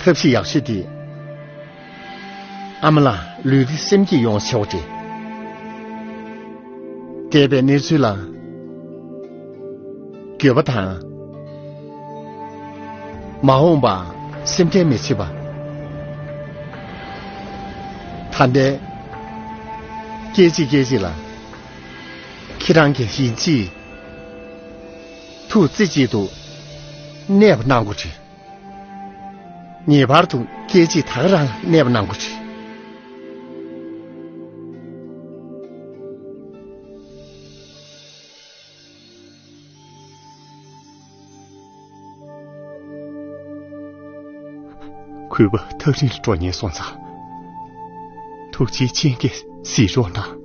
ཐབས་ཤེས་ཡག་ཤོས་དེ། ཨ་མ་ལགས་ལུས་འདི་སེམས་ཀྱིས་ཡོངས་ཆེ་བ་རེད། འདས་པའི་གནས་ཚུལ་ལ་འགྱོད་པ་དང་། མ་འོངས་པ་སེམས་ཁྲལ་མི་བྱེད་པ། ད་ལྟའི་སྐད་ཅིག་སྐད་ཅིག་ལ་ཁྱེད་རང་གི་ཡིད་ཆེས་ཐུགས་རྩེ་གཅིག་ཏུ་གནས་པ་གནང་དགོས་རེད། ངེས་པར་དུ་སྐད་ཅིག་ད་ག་རང་གནས་པ་གནང་དགོས་རེད། གུས་པ་ཐག་རིང་ལ་འགྲོ་ཉེན་སོང་ཙང་། ཐུགས་རྗེའི་སྤྱན་གྱིས་གཟིགས་རོགས་གནང་།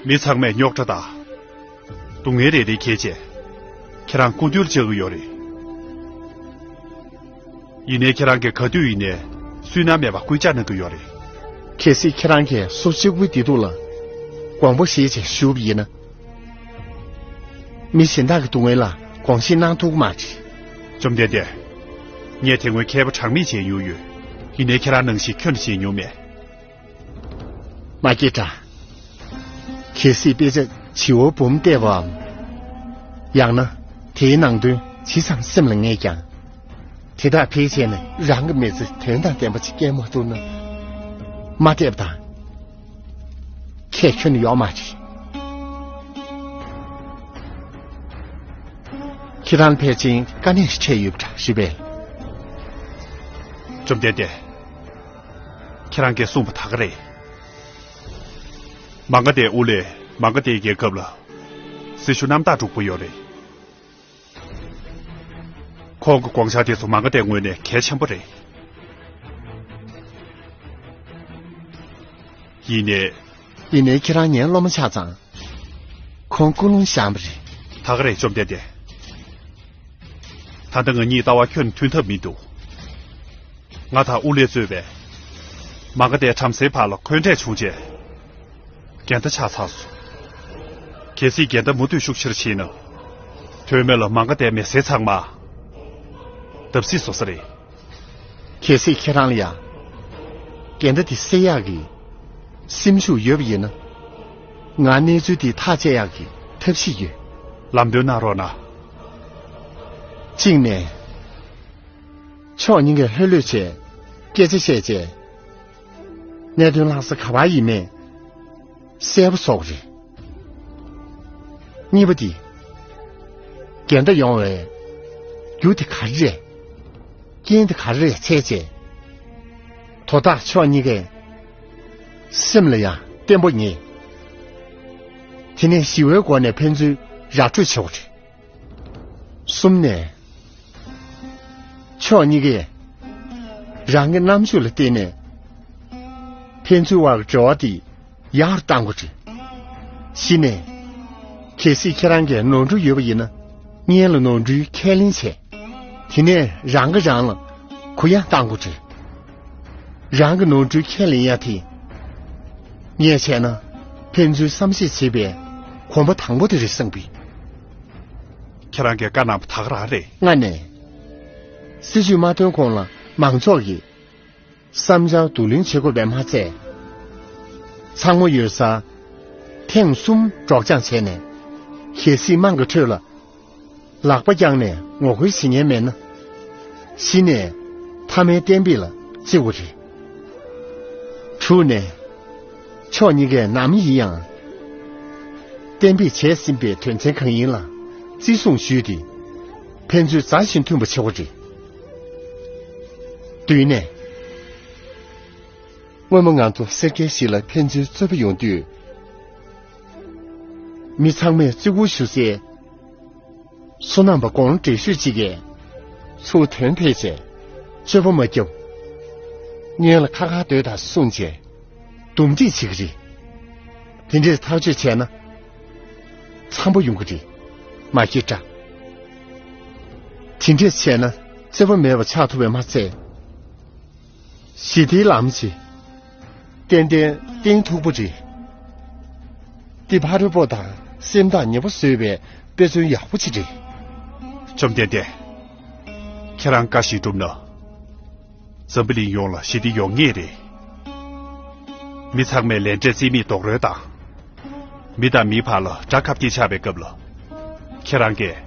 མི་ཚང་མས་རྙོག་དྲ་དང་། སྡུག་བསྔལ་རེ་རེ་འཁྱེར་བྱས། ཁྱེད་རང་སྐུ་མདུན་བཅར་གྱི་ཡོད་རེད། ཡིན་ནའི་ཁྱེད་རང་གིས་ག་དུས་ཡིན་ནའི་སུན་སྣང་མེད་པར་སྐུལ་ལྕག་གནང་གི་ཡོད་རེད། གལ་སྲིད་ཁྱེད་རང་གིས་སོ་གཅིག་པུའི་བདེ་སྡུག་ལ་དགོངས་པ་བཞེས་བྱས་བཞུགས་པ་ཡིན་ན། མི་གཞན་དག་གི་སྡུག་བསྔལ་ལ་དགོངས་བཞེས་གནང་ཐུབ་ཀྱི་མ་རེད། བཅོམ་ལྡན་འདས། ངས་དེ་སྔོན་མཁས་པ་གྲངས་མེད་མཇལ་མྱོང་ཡོད། ཡིན་ནའི་ཁྱེད་རང་ནང་བཞིན་ཁྱོན་ནས་མཇལ་མྱོང་མེད། མ་སྐྱེས་དགྲ། གལ་སྲིད་དཔེ་ཆ་བྱིའུ་འབུམ་བལྟས་པའམ། ཡང་ན་དེའི་ནང་དོན་ཇི་ཙམ་སེམས་ལ་ངེས་ཀྱང་། དེ་དག་ཕལ་ཆེར་ནི་རང་གི་མི་ཚེ་དོན་དང་ལྡན་པ་ཅིག་སྐྱེལ་མ་ཐུབ་ན། མ་བལྟས་པ་དང་། ཁྱད་ཁྱོན་ཡོད་མ་རེད། ཁྱེད་རང་ཕལ་ཆེར་དཀའ་གནད་འཕྲད་ཡོད་པ་འདྲ་རེད་པས། བཅོམ་ལྡན་འདས། ཁྱེད་རང་གིས་གསུངས་པ་ད་ག་རེད། མ་ག་དྷའི་དབུ་བླས་མ་ག་དྷའི་རྒྱལ་ཁབ་ལ་སྲི་ཞུ་རྣམ་དག་སྒྲུབ་ཀྱི་ཡོད་རེད། ཁོང་གི་དགོངས་འཆར་དེ་ཚོ་མ་ག་དྷའི་ངོས་ནས་གལ་ཆེན་པོ་རེད། ཡིན་ནའི། ཡིན་ནའི་ཁྱེད་རང་ངའི་སློབ་མ་ཆགས་ཙང་། ཁོང་ཀུན་སློང་བཞག་པ་རེད། ད་ག་རེད། བཅོམ་ལྡན་འདས། ད་ལྟ་ང་གཉིས་ལྟ་བ་ཁྱོན་མཐུན་ཐབས་མི་འདུག་ང་དང་དབུ་བླས་གཙོས་པའི་མ་ག་དྷའི་བྲམ་ཟེའི་བར་ལ་འཁོན་འགྲས་བྱུང་རྗེས། འགལ་ཟླ་ཆགས་ཚར་སོང་། གལ་སྲིད་འགལ་ཟླ་མུ་མཐུད་ཤུགས་ཆེར་ཕྱིན་ན། དོན་མེད་ལ་མ་ག་དྷའི་མི་སེར་ཚང་མ་བརྡབ་གསིག་བཟོ་ས་རེད། གལ་སྲིད་ཁྱེད་རང་ལ་ཡང་འགལ་ཟླ་དེ་སེལ་ཡག་གི་སེམས་ཤུགས་ཡོད་པ་ཡིན་ན། ང་གནས་ཚུལ་དེ་ཐག་བཅད་ཡག་གི་ཐབས་ཤེས་ཡོད། ལམ་སྟོན་གནང་རོགས་གནང་། གཅིག་ནས། ཕྱོགས་གཉིས་ཀས་ལྷོད་ལྷོད་བྱས་སྐད་ཆ་བཤད་བྱས། གནད་དོན་ལྷག་ས་ག་པར་ཡིན་མེད་གསལ་པོ་བཟོ་དགོས་རེད། གཉིས་པ་དེ། འགལ་ཟླ་ཡོང་བའི་རྒྱུ་དེ་ག་རེ་རེད། རྐྱེན་དེ་ག་རེ་རེད་འཚོལ་བྱས། དོ་བདག་ཕྱོགས་གཉིས་ཀའི་སེམས་ལ་ཡང་བརྟན་པོ་ངེས། དེ་ནས་ཞི་བའི་སྒོ་ནས་ཕན་ཚུན་ར་སྤྲོད་བྱེད་དགོས་རེད། གསུམ་ནས། ཕྱོགས་གཉིས་ཀས་རང་གི་རྣམ་དཔྱོད་ལ་བརྟེན་ནས་ཕན་ཚུན་དབར་གྱི་འབྲེལ་བ་དེ་ཡག་རུ་གཏང་དགོས་རེད། བཞི་ནས། གལ་སྲིད་ཁྱེད་རང་གིས་ནོར་འཁྲུལ་ཡོད་པ་ཡིན་ན། སྔོན་ལ་ནོར་འཁྲུལ་ཁས་ལེན་བྱས། དེ་ནས་རང་གིས་རང་ལ་གུ་ཡངས་གཏང་དགོས་རེད། རང་གི་ནོར་འཁྲུལ་ཁས་ལེན་ཡ་དེ། ངས་བྱས་ན་ཕན་ཚུན་བསམ་ཤེས་བྱེད་པའི་གོམ་པ་དང་པོ་དེ་རེད་བསམ་གི། ཁྱེད་རང་གིས་བཀའ་གནང་བ་ད་ག་རང་རེད། ལྔ་ནས། སྲིད་ཇུས་མ་བཏོན་གོང་ལ་མང་ཚོགས་ཀྱིས་བསམ་འཆར་བསྡུ་ལེན་བྱེད་དགོས་པས་མ་ཚད། ཚང་མ་ཡོད་སར་ཐེངས་གསུམ་སྒྲོག་སྦྱང་བྱས་ནས། གལ་སྲིད་དམངས་ཀྱི་ཁྲོད་ལ་ལག་པ་བརྐྱངས་ནས་ངོ་རྒོལ་བྱེད་མཁན་མེད་ན། གཞི་ནས་མཐའ་མའི་གཏན་འབེབས་ལ་བརྩི་དགོས་རེད། དྲུག་ནས། ཕྱོགས་གཉིས་ཀས་ནམ་ཡིན་ཡང་གཏན་འབེབས་བྱས་ཟིན་པའི་དོན་ཚན་གང་ཡིན་ལ་བརྩི་སྲུང་ཞུས་ཏེ། ཕན་ཚུན་མཛའ་ཞིང་མཐུན་པ་བྱེད་དགོས་རེད། བདུན་ནས། སྔོན་མ་ང་ཚོ་སེར་སྐྱའི་གཞིས་ལ་ཕན་ཚུན་རྩོད་པ་ཡོང་དུས། མི་ཚང་མས་བརྩི་བཀུར་ཞུ་སའི་སོ་ནམ་པ་དགུང་ལོ་བགྲེས་ཤོས་གཅིག་གིས་ཚུར་དོན་ཕེབས་བྱས་རྩོད་པ་མ་བརྒྱབ། སྔོན་ལ་ཁ་ཁ་སྡོད་དང་གསུངས་བྱས་འདུམ་འགྲིག་བྱེད་ཀྱི་རེད། དེ་འདྲས་ཐག་གཅོད་བྱས་ན་འཚམ་པོ་ཡོང་གི་རེད། མ་སྐྱེས་དགྲ། དེ་འདྲས་བྱས་ན་རྩོད་པ་མེད་པ་ཆགས་ཐུབ་པས་མ་ཚད། ཞི་བདེའི་ལམ་ཞིག་ཏན་ཏན་བརྟན་ཐུབ་པ་རེད། འདི་ཕ་རོལ་པོ་དང་སེམས་ཐག་ཉེ་པོ་བཟོས་པའི་དཔེ་མཚོན་ཡག་པོ་ཅིག་རེད། བཅོམ་ལྡན་འདས། ཁྱེད་རང་བཀའ་བཞིན་བསྒྲུབས་ན། འཛམ་བུ་གླིང་ཡོངས་ལ་ཞི་བདེ་ཡོང་ངེས་རེད། མི་ཚང་མས་ལས་འབྲས་རྩིས་མེད་རྡོག་རོལ་དང་། མི་དང་མིའི་བར་ལ་དགྲ་ཁ་གཏད་ཆགས་པའི་སྐབས་ལ། ཁྱེད་རང་གིས་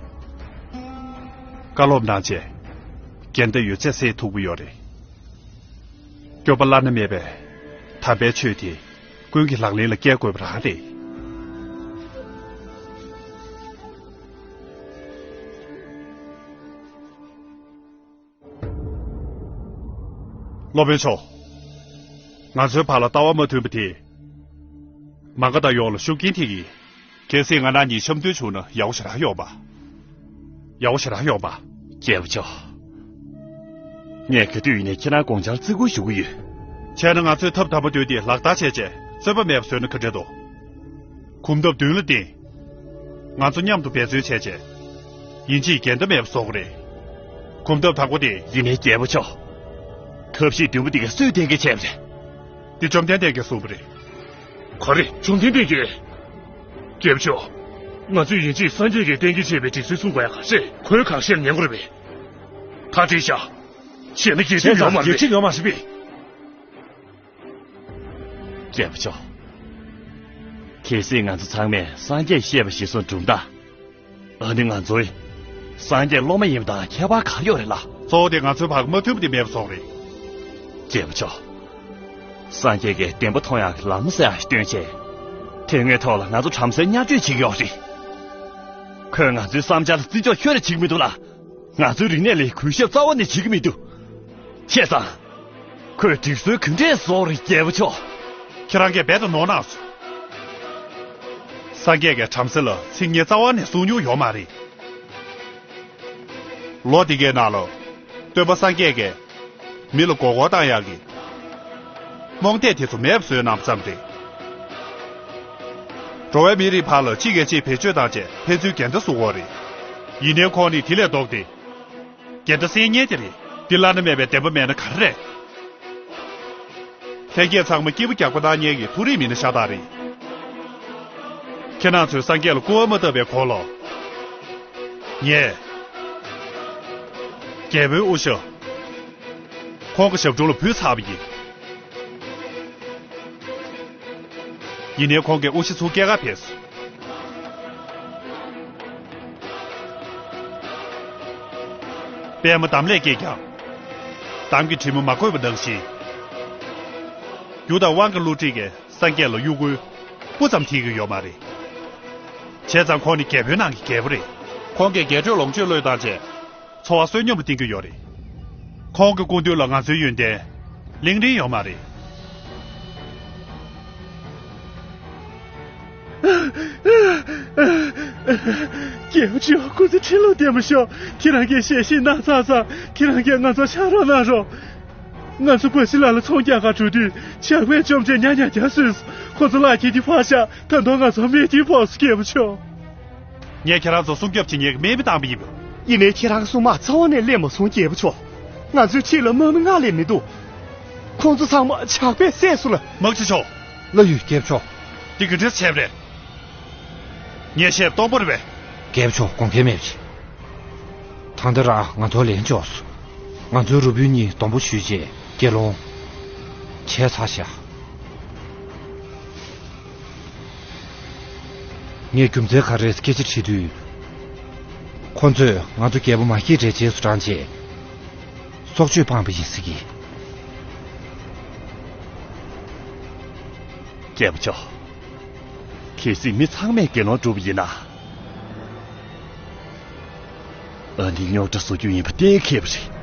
བཀའ་སློབ་གནང་རྗེས། འགལ་ཟླ་ཡོད་ཚད་སེལ་ཐུབ་ཀྱི་ཡོད་རེད། སྐྱོབ་པ་བླ་ན་མེད་པའི་དམ་པའི་ཆོས་དེ་ཀུན་གྱིས་ལག་ལེན་ལ་བཀལ་དགོས་པ་རང་རེད། སློབ་དཔོན་མཆོག་ང་ཚོའི་བར་ལ་ལྟ་བ་མ་མཐུན་པ་དེས། མ་ག་དྷ་ཡོངས་ལ་ཤུགས་རྐྱེན་ཐེབས་ཀྱིས། གལ་སྲིད་ང་རང་གཉིས་འཆམ་མཐུན་བྱུང་ན་ཡག་པོ་ཞེ་དྲག་ཡོང་པ། ཡག་པོ་ཞེ་དྲག་ཡོང་པ། རྒྱལ་པོ་མཆོག་ངས་ག་དུས་ཡིན་ནའི་ཁྱེད་རང་དགོངས་འཆར་བརྩི་བཀུར་ཞུ་གི་ཡོད། བྱས་ན་ང་ཚོས་ཐབས་དམ་པ་བཏོན་ཏེ་ལག་བསྟར་བྱས་རྗེས་རྩོད་པ་མེད་པ་བཟོས་ན་ག་འདྲ་འདུག་གོམ་སྟབས་མདུན་ལ་བསྟན། ང་ཚོ་མཉམ་དུ་འབད་བརྩོན་བྱས་རྗེས། ཡིན་གཅིག་འགལ་ཟླ་མེད་པ་བཟོ་དགོས་རེད། གོམ་སྟབས་དང་པོ་དེ། ཡིན་ནའི་རྒྱལ་པོ་མཆོག་ཐབས་ཤེས་བདུན་པོ་འདི་ག་སུས་གཏན་འཁེལ་བྱས་པ་རེད། འདི་བཅོམ་ལྡན་འདས་ཀྱིས་གསུངས་པ་རེད། ག་རེ། བཅོམ་ལྡན་འདས་ཀྱིས། རྒྱལ་པོ་མཆོག་ང་ཚོས་ཡིན་གཅིག་སངས་རྒྱས་ཀྱིས་གཏན་འཁེལ་བྱས་པའི་སྒྲིག་སྲོལ་སྲུང་དགོས་ཡ་ག་རེ། ཁོའི་གང་བཤད་ཉན་དགོས་རེད་པས། ད་བྲིས་བཞག་བྱས་ན་འགལ་འདུ་ཡོད་མ་རེད་པས། འགལ་འདུ་ཡོད་མ་རེད་པས། རྒྱལ་པོ་མཆོག་གལ་སྲིད་ང་ཚོ་ཚང་མས་སངས་རྒྱས་བཤད་པ་གཞིར་བཟུང་བསྒྲུབ་ན། ཨ་ནི་ང་ཚོའི་སངས་རྒྱས་སློབ་མ་ཡིན་པ་དང་ཁྱད་པར་ག་རེ་ཡོད་རེད་ལགས། གཙོ་བོ་དེ་ང་ཚོའི་བར་མ་མཐུན་པ་དེ་མེད་པ་བཟོ་རེད། རྒྱལ་པོ་མཆོག་སངས་རྒྱས་ཀྱིས་བདེན་པ་མཐོང་ཡག་གི་ལམ་ཟེར་ཡག་ཞིག་སྟོན་བྱས། དེ་སྔའི་ཐོག་ལ་ང་ཚོ་བྲམ་ཟེར་བརྙས་བཅོས་བྱེད་ཀྱི་ཡོད་རེད། ཁོས་ང་ཚོའི་བསམ་འཆར་ལ་བརྩི་འཇོག་ཁྱོན་ནས་བྱེད་ཀྱི་མི་འདུག་ལགས། ང་ཚོའི་རིག་གནས་ལ་གུས་ཞབས་རྩ་བ་ནས་བྱེད་ཀྱི་མི་འདུག་བྱས་ཙང་། ཁོས་སྒྲིག་སྲོལ་ག་འདྲས་བཟོས་རེད། རྒྱལ་པོ་མཆོག་ཁྱེད་རང་གིས་རྦད་དེ་ནོར་གནང་སོང་། སངས་རྒྱས་ཀྱིས་བྲམ་ཟེ་ལ་ཚིག་ངན་རྩ་བ་ནས་གསུང་མྱོང་ཡོད་མ་རེད། ལོ་འདི་གའི་ནང་ལ་སྟོན་པ་སངས་རྒྱས་ཀྱིས་མི་ལ་མགོ་སྐོར་བཏང་ཡག་གི་རྨོངས་དད་དེ་ཚོ་མེད་པ་བཟོས་གནང་བ་ཙམ་རེད། འགྲོ་བའི་མི་རིགས་བར་ལ་གཅིག་གིས་གཅིག་བེད་སྤྱོད་བཏང་བྱས་ཕན་ཚུན་འགལ་ཟླ་བཟོ་གི་ཡོད་རེད། ཡིན་ནའི་ཁོང་ནི་དེ་ལས་ལྡོག་སྟེ། འགལ་ཟླ་སེལ་མཁན་དེ་རེད། འདི་བླ་ན་མེད་པའི་བདེན་པ་མེད་ན་ག་རེ་རེད། ལྷན་རྒྱས་ཚང་མ་སྐྱིད་པོ་རྒྱག་པ་གནང་མཁན་གྱི་མཐོ་རིས་མི་སྣ་ཤ་སྟག་རེད། ཁྱེད་རང་ཚོས་སངས་རྒྱས་ལ་སྐུར་བ་མ་བཏབ་པའི་གོང་ལ། ངས་རྒྱལ་པོའི་དབུ་ཞྭ་ཁོང་གི་ཞབས་དྲུང་ལ་ཕུལ་ཚར་བ་ཡིན། ཡིན་ནའི་ཁོང་གིས་དབུ་ཞྭ་ཚུར་སྐྱེལ་ག་ཕེབས་སོང་། པད་མ་འདམ་ལས་སྐྱེས་ཀྱང་། འདམ་གྱི་དྲི་མ་མ་གོས་པ་ནང་བཞིན། རྒྱུ་དང་དབང་གི་བསླུ་བྲིད་ཀྱིས་སངས་རྒྱས་ལ་གཡོ་འགུལ་སྤུ་ཙམ་ཐེབས་ཀྱི་ཡོད་མ་རེད། བྱས་ཙང་ཁོང་ནི་རྒྱལ་པོའི་ནང་གི་རྒྱལ་པོ་རེད། ཁོང་གིས་རྒྱས་སྤྲོས་ལོངས་སྤྱོད་བློས་བཏང་བྱས། འཚོ་བ་བསོད་སྙོམས་ལ་བརྟེན་གྱི་ཡོད་རེད། ཁོང་གི་སྐུ་མདུན་ལ་ང་ཚོའི་ཡོན་ཏན་གླེང་རིན་ཡོད་མ་རེད། རྒྱལ་པོ་མཆོག་སྐུ་ཚེ་ཁྲི་ལོ་བརྟན་པར་ཤོག་ཁྱེད་རང་གིས་ཞལ་བཞེས་གནང་ཚར་ཙང་ཁྱེད་རང་གིས་ང་ཚོར་ཕྱག་རོགས་གནང་རོགས། ང་ཚོ་བ་ཕྱི་ལ་ལ་ཚོང་རྒྱག་གར་འགྲོ་དུས་ཇག་པས་བཅོམ་བྱས་ཉག་ཉག་རྒྱག་བཟོས་སོང་། ཁོ་ཚོ་ལག་ཁྱེར་གྱིས་ཕར་བཞག་ད་དུང་ང་ཚོ་རྨས་སྐྱོན་ཕོག་སོང་རྒྱལ་པོ་མཆོག་ངས་ཁྱེད་རང་ཚོ་སྲུང་སྐྱོབ་བྱེད་མཁན་གྱི་དམག་མི་བཏང་བ་ཡིན་པ། ཡིན་ནའི་ཁྱེད་རང་གི་སྲུང་དམག་རྩ་བ་ནས་སླེབས་མ་སོང་རྒྱལ་པོ་མཆོག་ང་ཚོའི་ཕྱི་ལ་དམག་མི་ལྔ་ལས་མི་འདུག་ཁོང་ཚོ་ཚང་མ་ཇག་པས་བསད་སོང་ལ། དམག་སྤྱི་མཆོག་བླ་ཡུལ་རྒྱལ་པོ་མཆོག་འདི་ག་འདྲས་བྱས་པ་རེད། ངས་བཤད་སྟོང་པ་རེད་པས། རྒྱལ་པོ་མཆོག་དགོངས་འགལ་མེད་པ་བྱེད། ད་ལྟ་རང་ང་ཚོ་ལན་འཇོག་སོང་། ང་ཚོའི་རུ་དཔོན་གཉིས་སྡོང་པོ་གཞུས་རྗེས་དགེ་སློང་བྱས་ཚར་ཤག་ངས་རྒྱུ་མཚན་ག་རེ་སྐད་ཆ་དྲིས་དུས། ཁོ་ཚོས་ང་ཚོ་རྒྱལ་པོ་མ་སྐྱེས་དགྲའི་རྗེས་སུ་འབྲངས་རྗེས། སྲོག་གཅོད་སྤངས་པ་ཡིན་ཟེར་གི། རྒྱལ་པོ་མཆོག་གལ་སྲིད་མི་ཚང་མས་དགེ་སློང་བསྒྲུབས་པ་ཡིན་ན། ཨ་ནི་རྙོག་དྲ་བཟོ་རྒྱུ་ཡིན་པ་གཏན་འཁེལ་བ་རེད།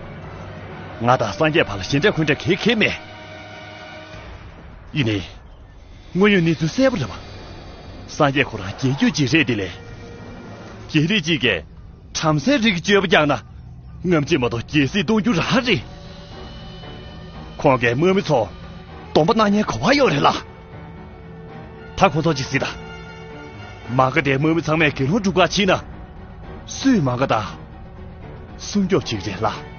ང་དང་སངས་རྒྱས་བར་ལ་ཞེ་འགྲས་འཁོན་འགྲས་གང་ཡང་མེད། ཡིན་ནའི། དངོས་ཡོད་གནས་ཚུལ་གསལ་པོ་རེད་པ། སངས་རྒྱས་ཁོ་རང་རྒྱལ་རྒྱུད་ཅིག་རེད་དེ་ལས། རྒྱལ་རིགས་གཅིག་གིས་བྲམ་ཟེ་རིགས་ཀྱི་སྤྱོད་པ་བསྐྱངས་ན། ངམ་ཅིག་མ་གཏོགས་རྒྱལ་སྲིད་སྟོང་རྒྱུ་རང་རེད། ཁོང་གིས་དམག་མི་ཚོ་སྡོམ་པ་གནང་མཁན་ག་པར་ཡོད་རེད་ལགས། ད་ཁོང་ཚོ་ཅིག་གཟིགས་དང་། མ་ག་དེ་དམག་མི་ཚང་མས་དགེ་སློང་སྒྲུབ་ག་ཕྱིན་ན། སུས་མ་ག་དང་སྲུང་སྐྱོབ་བྱེད་ཀྱི་རེད་ལགས།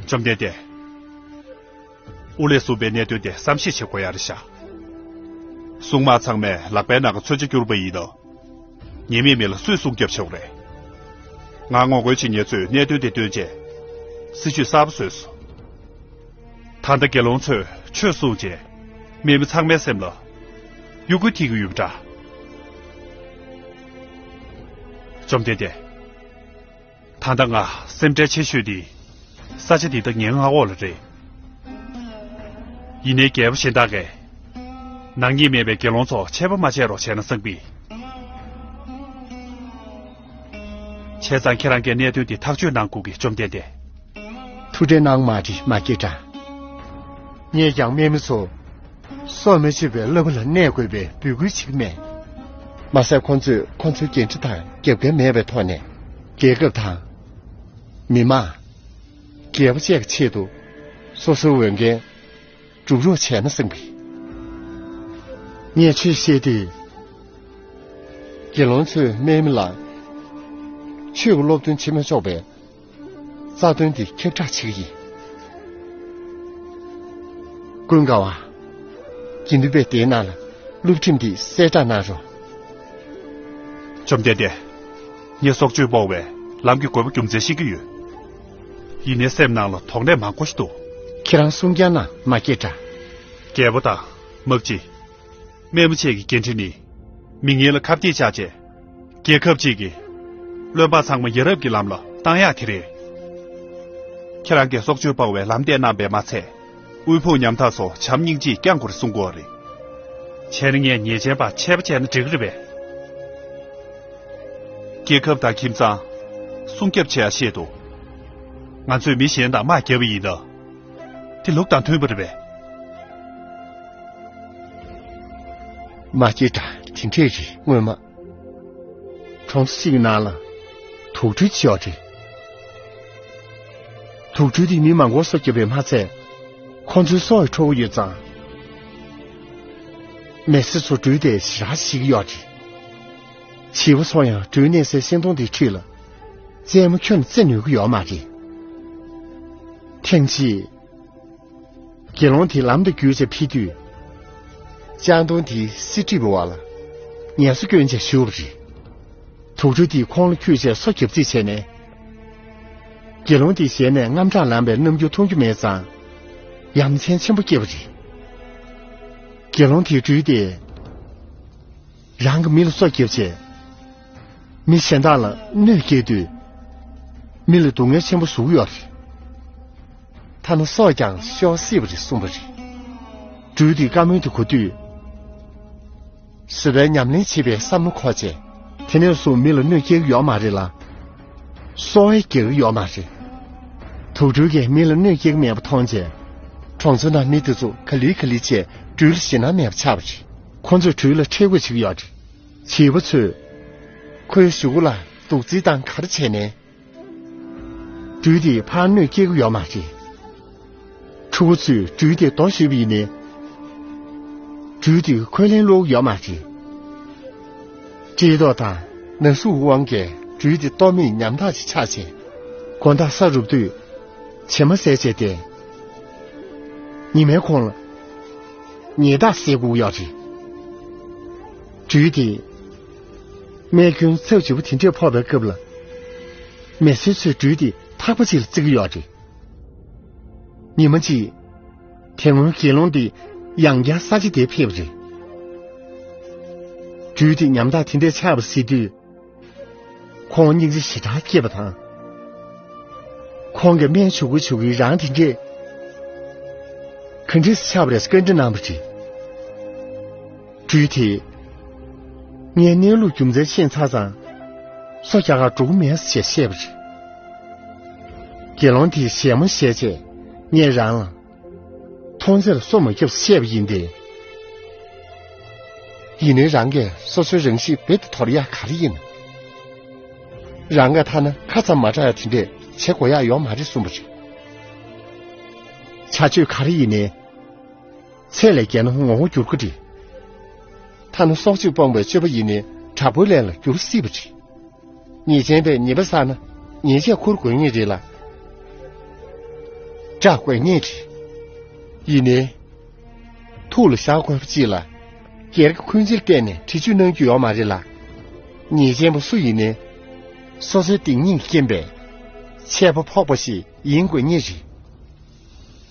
བཅོམ་ལྡན་འདས། དབུ་ལས་གསུངས་པའི་གནད་དོན་དེ་བསམ་ཤེས་བྱེད་དགོས་ཡ་རེད་ཤག་སྲུང་དམག་ཚང་མས་ལག་པའི་ནང་གི་མཚོན་ཆ་བསྐྱུར་པ་ཡིན་ནོ། ཉེས་མེད་མི་ལ་སུས་སྲུང་སྐྱོབ་བྱེད་དགོས་རེད། ང་ངོ་རྒོལ་བྱེད་མཁན་ཚོས་གནད་དོན་དེ་བཏོན་རྗེས། སྲིད་ཇུས་གསར་པ་བཟོས་སོང་། ད་ལྟ་དགེ་སློང་ཚོས་ཆོས་གསུངས་རྗེས། དམག་མི་ཚང་མའི་སེམས་ལ་གཡོ་འགུལ་ཐེབས་ཀྱི་ཡོད་པ་འདྲ། བཅོམ་ལྡན་འདས། ད་ལྟ་ང་སེམས་ཁྲལ་ཆེ་ཤོས་དེ་ས་ཆ་འདི་དང་ངའི་མངའ་འོག་ལ་རེད། ཡིན་ནའི་རྒྱལ་པོ་གཞན་དག་གིས་ནག་ཉེས་མེད་པའི་དགེ་སློང་ཚོ་ཆད་པ་མ་བྱས་རོགས་བྱས་ན་བསམ་གི། བྱས་ཙང་ཁྱེད་རང་གིས་གནད་དོན་འདི་ཐག་གཅོད་གནང་དགོས་ཀྱི། བཅོམ་ལྡན་འདས། ཐུགས་ཁྲལ་གནང་མ་དྲི་མ་སྐྱེ་དྲ། ངས་ཀྱང་དམག་མི་ཚོ་སྲོག་མི་གཅོད་པའི་བསླབ་པ་ལ་གནས་དགོས་པའི་འབོད་སྐུལ་བྱེད་ཀྱི་མེད། མ་ཟད་ཁོང་ཚོས་ཁོང་ཚོའི་འགན་འཁྲི་དང་རྒྱབ་འགལ་མེད་པའི་ཐོག་ནས་རྒྱལ་ཁབ་དང་། མི་དམངས། རྒྱལ་པོ་བཅས་ཀྱི་ཆེད་དུ་ སོ་སོའི་འོས་འགན་སྒྲུབ་རོགས་བྱས་ན་བསམ་གི། ངས་ཆོས་བཤད་དུས། དགེ་སློང་ཚོས་སྨན་མི་ལ་ཆོས་ཀྱི་སློབ་སྟོན་བྱེད་མི་ཆོག་པའི་རྩ་དོན་དེ་ཁྱབ་བསྒྲགས་བྱེད་ཀྱི་ཡིན། ཀུན་དགའ་བ། དགེ་འདུན་པས་དེའི་ནང་ལ་སློབ་ཁྲིམས་འདི་གསལ་བསྒྲགས་གནང་རོགས། བཅོམ་ལྡན་འདས། ངས་སྲོག་གཅོད་སྤོང་བའི་ལམ་གྱི་དགོས་པ་རྒྱུ་མཚན་ཤེས་ཀྱི་ཡོད། ཡིན་ནའི་སེམས་ནང་ལ་དོགས་གནས་མང་པོ་ཞིག་འདུག། ཁྱེད་རང་གསུང་རྐྱང་གནང་། མ་སྐྱེས་དགྲ། རྒྱལ་པོ་དང་། དམག་སྤྱི། དམན་པོ་བཅས་ཀྱི་འགན་འཁྲི་ནི། མི་ངན་ལ་ཁ་གཏད་བཅག་བྱས། རྒྱལ་ཁབ་ཅིག་གི་བློན་འབངས་ཚང་མ་ཡ་རབས་ཀྱི་ལམ་ལ་བཏང་ཡག་དེ་རེད། ཁྱེད་རང་གིས་སྲོག་གཅོད་སྤང་བའི་ལམ་སྟོན་གནང་བས་མ་ཚད། དབུལ་ཕོངས་ཉམ་ཐག་ཚོ་བྱམས་སྙིང་རྗེས་བསྐྱང་དགོས་རེད་གསུང་གི་ཡོད་རེད། བྱས་ན་ངས་ཉེས་ཅན་པ་ཆད་པ་བྱས་ན་འགྲིག་གི་རེད་པས། རྒྱལ་ཁབ་དང་ཁྱིམ་ཚང་སྲུང་སྐྱོབ་བྱེད་ཡག་བཤད་འདུག། ང་ཚོས་མི་གཞན་དང་དམག་བརྒྱབ་པ་ཡིན་ན། དེ་ལུགས་དང་མཐུན་པ་རེད་པས། མ་སྐྱེས་དགྲ། དེ་འདྲས་རེད། སྔོན་མ་གྲོང་ཚོ་གཅིག་གི་ནང་ལ་དུག་སྦྲུལ་ཅིག་ཡོད་རེད། དུག་སྦྲུལ་དེས་མི་མང་པོར་སྲོག་བསྐྱབས་པས་མ་ཚད། ཁོ་ཚོའི་སྲོག་ཡང་འཕྲོག་གི་ཡོད་ཙང་། མི་སེར་ཚོ་སྦྲུལ་དེ་ཞེ་དྲག་ཤི་གི་ཡོད་རེད། བྱིས་པ་ཚོ་ཡང་སྦྲུལ་གནས་སའི་ཤིང་སྡོང་དེའི་འཁྲིས་ལ་རྩེད་མོ་ཁྱོན་ནས་རྩེ་ནུས་ཀྱི་ཡོད་མ་རེད། ཐེངས་གཅིག། དགེ་སློང་དེ་ལམ་དུ་བརྒྱུད་བྱས་ཕེབས་དུས། ལྕང་སྡོང་དེའི་སིལ་གྲིབ་བ་ལ་ངལ་གསོ་སྐྱོན་བྱས་བཞུགས་པ་རེད། དུག་སྦྲུལ་དེས་ཁོང་ལ་འཁྱུད་བྱས་སྲོག་བསྐྱབས་རྩིས་བྱས་ནས། དགེ་སློང་དེའི་ཞལ་ནས་དངངས་སྐྲག་ལངས་པའི་རྣམ་འགྱུར་མཐོང་རྒྱུ་མེད་ཙང་། ཡ་མཚན་ཆེན་པོ་སྐྱེས་པ་རེད། དགེ་སློང་དེའི་སྦྲུལ་དེས་རང་གི་མི་ལ་སྲོག་བསྐྱབས་བྱས། མི་གཞན་དག་ལ་གནོད་སྐྱེལ་དུས། མི་ལ་སྡུག་བསྔལ་ཆེན་པོ་བཟོ་གི་ཡོད་རེད། ཐ་ན་སྲོག་ཀྱང་ཤོར་སྲིད་པ་རེད་གསུངས་པ་རེད། སྦྲུལ་དེས་བཀའ་མོལ་དེ་གོ་དུས། བཟོད་པའི་ཉམས་ལེན་བྱེད་པའི་བསམ་བློ་འཁོར་བྱས། དེ་ནས་བཟུང་མི་ལ་གནོད་སྐྱེལ་གྱི་ཡོད་མ་རེད་ལ། གསོ་བ་རྒྱག་གི་ཡོད་མ་རེད། དུག་སྦྲུལ་གྱིས་མི་ལ་གནོད་སྐྱེལ་གྱི་མེད་པ་མཐོང་བྱས། གྲོང་ཚོའི་ནང་མི་དེ་ཚོ་ག་ལེ་ག་ལེ་བྱས་སྦྲུལ་ལ་ཞེད་སྣང་མེད་པ་ཆགས་པ་རེད། ཁོ་ཚོས་སྦྲུལ་ལ་ཁྲེལ་དགོད་བྱེད་ཀྱི་ཡོད་རེད། བྱིས་པ་ཚོས་ཁོའི་གཟུགས་པོ་ལ་དུག་རྩི་དང་ག་རེ་བྱས་ནས། སྦྲུལ་དེས་ཕར་གནོད་སྐྱེལ་གྱི་ཡོད་མ་རེད། ཕྲུ་གུ་ཚོས་སྦྲུལ་དེ་རྡོ་གཞུས་པ་ཡིན་ནའི། སྦྲུལ་དེས་ཁོས་ལན་སློག་གི་ཡོད་མ་རེད། བཀྲེས་ལྟོགས་དང་ན་ཟུག་དབང་གིས་སྦྲུལ་དེ་ལྟོ་མེད་ཉམ་ཐག་ཅིག་ཆགས་བྱས། དགོང་དག་ས་རུབ་དུས་བྱེ་མ་བཟས་བྱས་ཏེ། ཉི་མའི་གུང་ལ་ཉི་ཟླ་བཟས་དགོས་ཀྱི་ཡོད་རེད། སྦྲུལ་དེས་རྨས་སྐྱོན་ཚབས་ཆེ་པོ་དེ་འདྲས་ཕོག་པའི་སྐབས་ལ། མི་སེར་ཚོས་སྦྲུལ་དེ་ཐག་པ་གཅིག་ལ་བརྩི་གི་ཡོད་རེད། ཉི་མ་གཅིག། དེ་སྔོན་དགེ་སློང་དེ་ཡང་བསྐྱར་ས་ཆ་དེར་ཕེབས་པ་རེད། སྦྲུལ་དེ་ཉམ་ཐག་དེ་འདྲས་ཆགས་པ་གཟིགས་དུས། ཁོང་སྙིང་རྗེ་ཞེ་དྲག་སྐྱེས་པ་དང་། ཁོང་གིས་སྨན་བྱུག་གི་བྱུག་གི་རང་དེ་འདྲས་ག་འདྲས་སེ་ཆགས་པ་རེད་བཀའ་འདྲི་གནང་བ་རེད། སྦྲུལ་དེས། ངའི་གནས་ལུགས་རྒྱུ་མཚན་ཤེས་ཚར་ཙང་། སོ་རྒྱག་གར་འགྲོ་གི་མེད་ཟེར་བཤད་པ་རེད། དགེ་སློང་དེས་ཞལ་མོ་ཞལ་བྱས་ངས་རང་ལ། མཐོང་ཚེར་སོ་མ་རྒྱབ་བཤད་པ་ཡིན་ཏེ། ཡིན་ནའི་རང་གིས་སོ་སོའི་རང་གཤིས་རྦད་དེ་དོར་ཡག་ག་རེ་ཡིན། རང་ག་ཐ་ན་ཁ་ཙམ་མ་གྲག་ཡག་དེ་འདྲས་བྱེད་དགོས་ཡག་ཡོད་མ་རེད་གསུངས་པ་རེད། བྱ་སྤྱོད་ག་རེ་ཡིན་ནའི། ཚད་ལས་བརྒལ་ན་ངོ་བོ་འགྱུར་གི་རེད། ཐ་ན་སྲོག་གཅོད་སྤོང་བའི་སྤྱོད་པ་ཡིན་ནའི་དྲག་པོའི་ལས་ལ་འགྱུར་སྲིད་པ་རེད། ཉེས་ཅན་པས་ཉེས་པ་བསགས་ན་ཉེས་ཆད་འཁུར་དགོས་ངེས་རེད་ལ། སྐྲག་དགོས་ངེས་རེད། ཡིན་ནའི། ཐུགས་ལ་བཞག་དགོས་པ་ཅིག་ལ། སྒེར་གྱི་འཁོན་འཛིན་བརྟེན་ནས་འདྲི་གཅོད་གནང་རྒྱུ་ཡོད་མ་རེད་ལ། ཉེས་ཅན་པ་སུ་ཡིན་ནའི། སོ་སོའི་སྡིག་ཉེས་ཀྱི་རྐྱེན་པས། ཆད་པ་ཕོག་པ་ཞིག་ཡིན་དགོས་ངེས་རེད།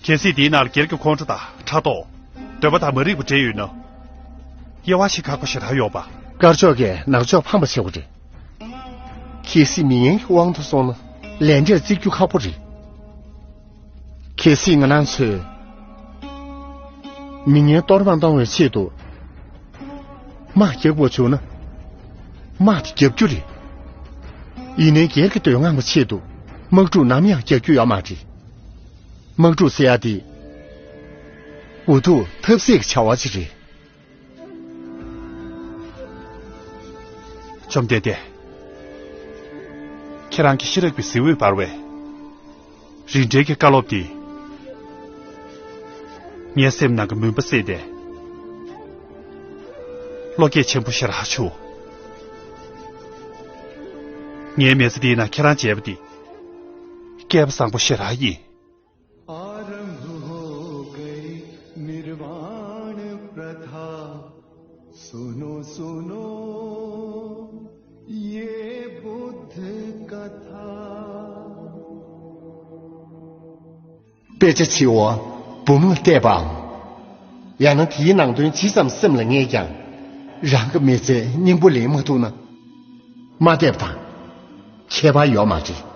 གལ་སྲིད་དེའི་ནང་ལ་སྒེར་གྱི་ཁོང་ཁྲོ་དང་ཕྲག་དོག་འདོད་པ་དང་མ་རིག་པ་འདྲེས་ཡོད་ན། དབྱེ་བ་ཕྱེ་ཁག་པོ་ཞེ་དྲག་ཡོད་པ། དཀར་ཕྱོགས་ཀྱིས་ནག་ཕྱོགས་ཕངས་པ་བྱེད་དགོས་རེད། གལ་སྲིད་མི་ངན་གྱི་དབང་དུ་སོང་ན་ལས་འབྲས་བརྩི་རྒྱུ་ཁག་པོ་རེད། གལ་སྲིད་ང་རང་ཚོས་མི་ངན་གཏོར་མ་གཏོང་བའི་ཆེད་དུ་དམག་རྒྱག་དགོས་བྱུང་ན། དམག་དེ་རྒྱག་རྒྱུ་རེད། ཡིན་ནའི་སྒེར་གྱི་འདོད་རྔམ་གྱི་ཆེད་དུ་དམག་འཁྲུག་ནམ་ཡང་རྒྱག་རྒྱུ་ཡོད་མ་རེད། དམག་འཁྲུག་ཟེར་ཡ་དེ། འུ་ཐུག་ཐབས་ཟད་ཀྱི་བྱ་བ་ཅིག་རེད། བཅོམ་ལྡན་འདས། ཁྱེད་རང་གི་ཤེས་རབ་ཀྱི་གཟི་འོད་འབར་བའི་རིན་བྲལ་གྱི་བཀའ་སློབ་འདི། ངའི་སེམས་ནང་གི་མུན་པ་བསལ་ཏེ། བློ་སྐྱེད་ཆེན་པོ་ཞེ་དྲག་བྱུང་། ངའི་མི་ཚེ་འདིའི་ནང་ཁྱེད་རང་མཇལ་བ་འདི་སྐལ་བ་བཟང་པོ་ཞེ་དྲག་ཡིན། आरंभ हो गई निर्वाण प्रथा। सुनो सुनो ये बुद्ध कथा। དཔེ་ཆ་བྱིའུ་བུམ་ལ་གཏད་པའམ། ཡང་ན་དེའི་ནང་དོན་ཇི་ཙམ་སེམས་ལ་ངེས་ཀྱང་། རང་གི་མི་ཚེ་སྙིང་པོ་ལེན་མ་ཐུབ་ན། མ་གཏད་པ་དང་ཁྱད་པར་ཡོད་མ་རེད།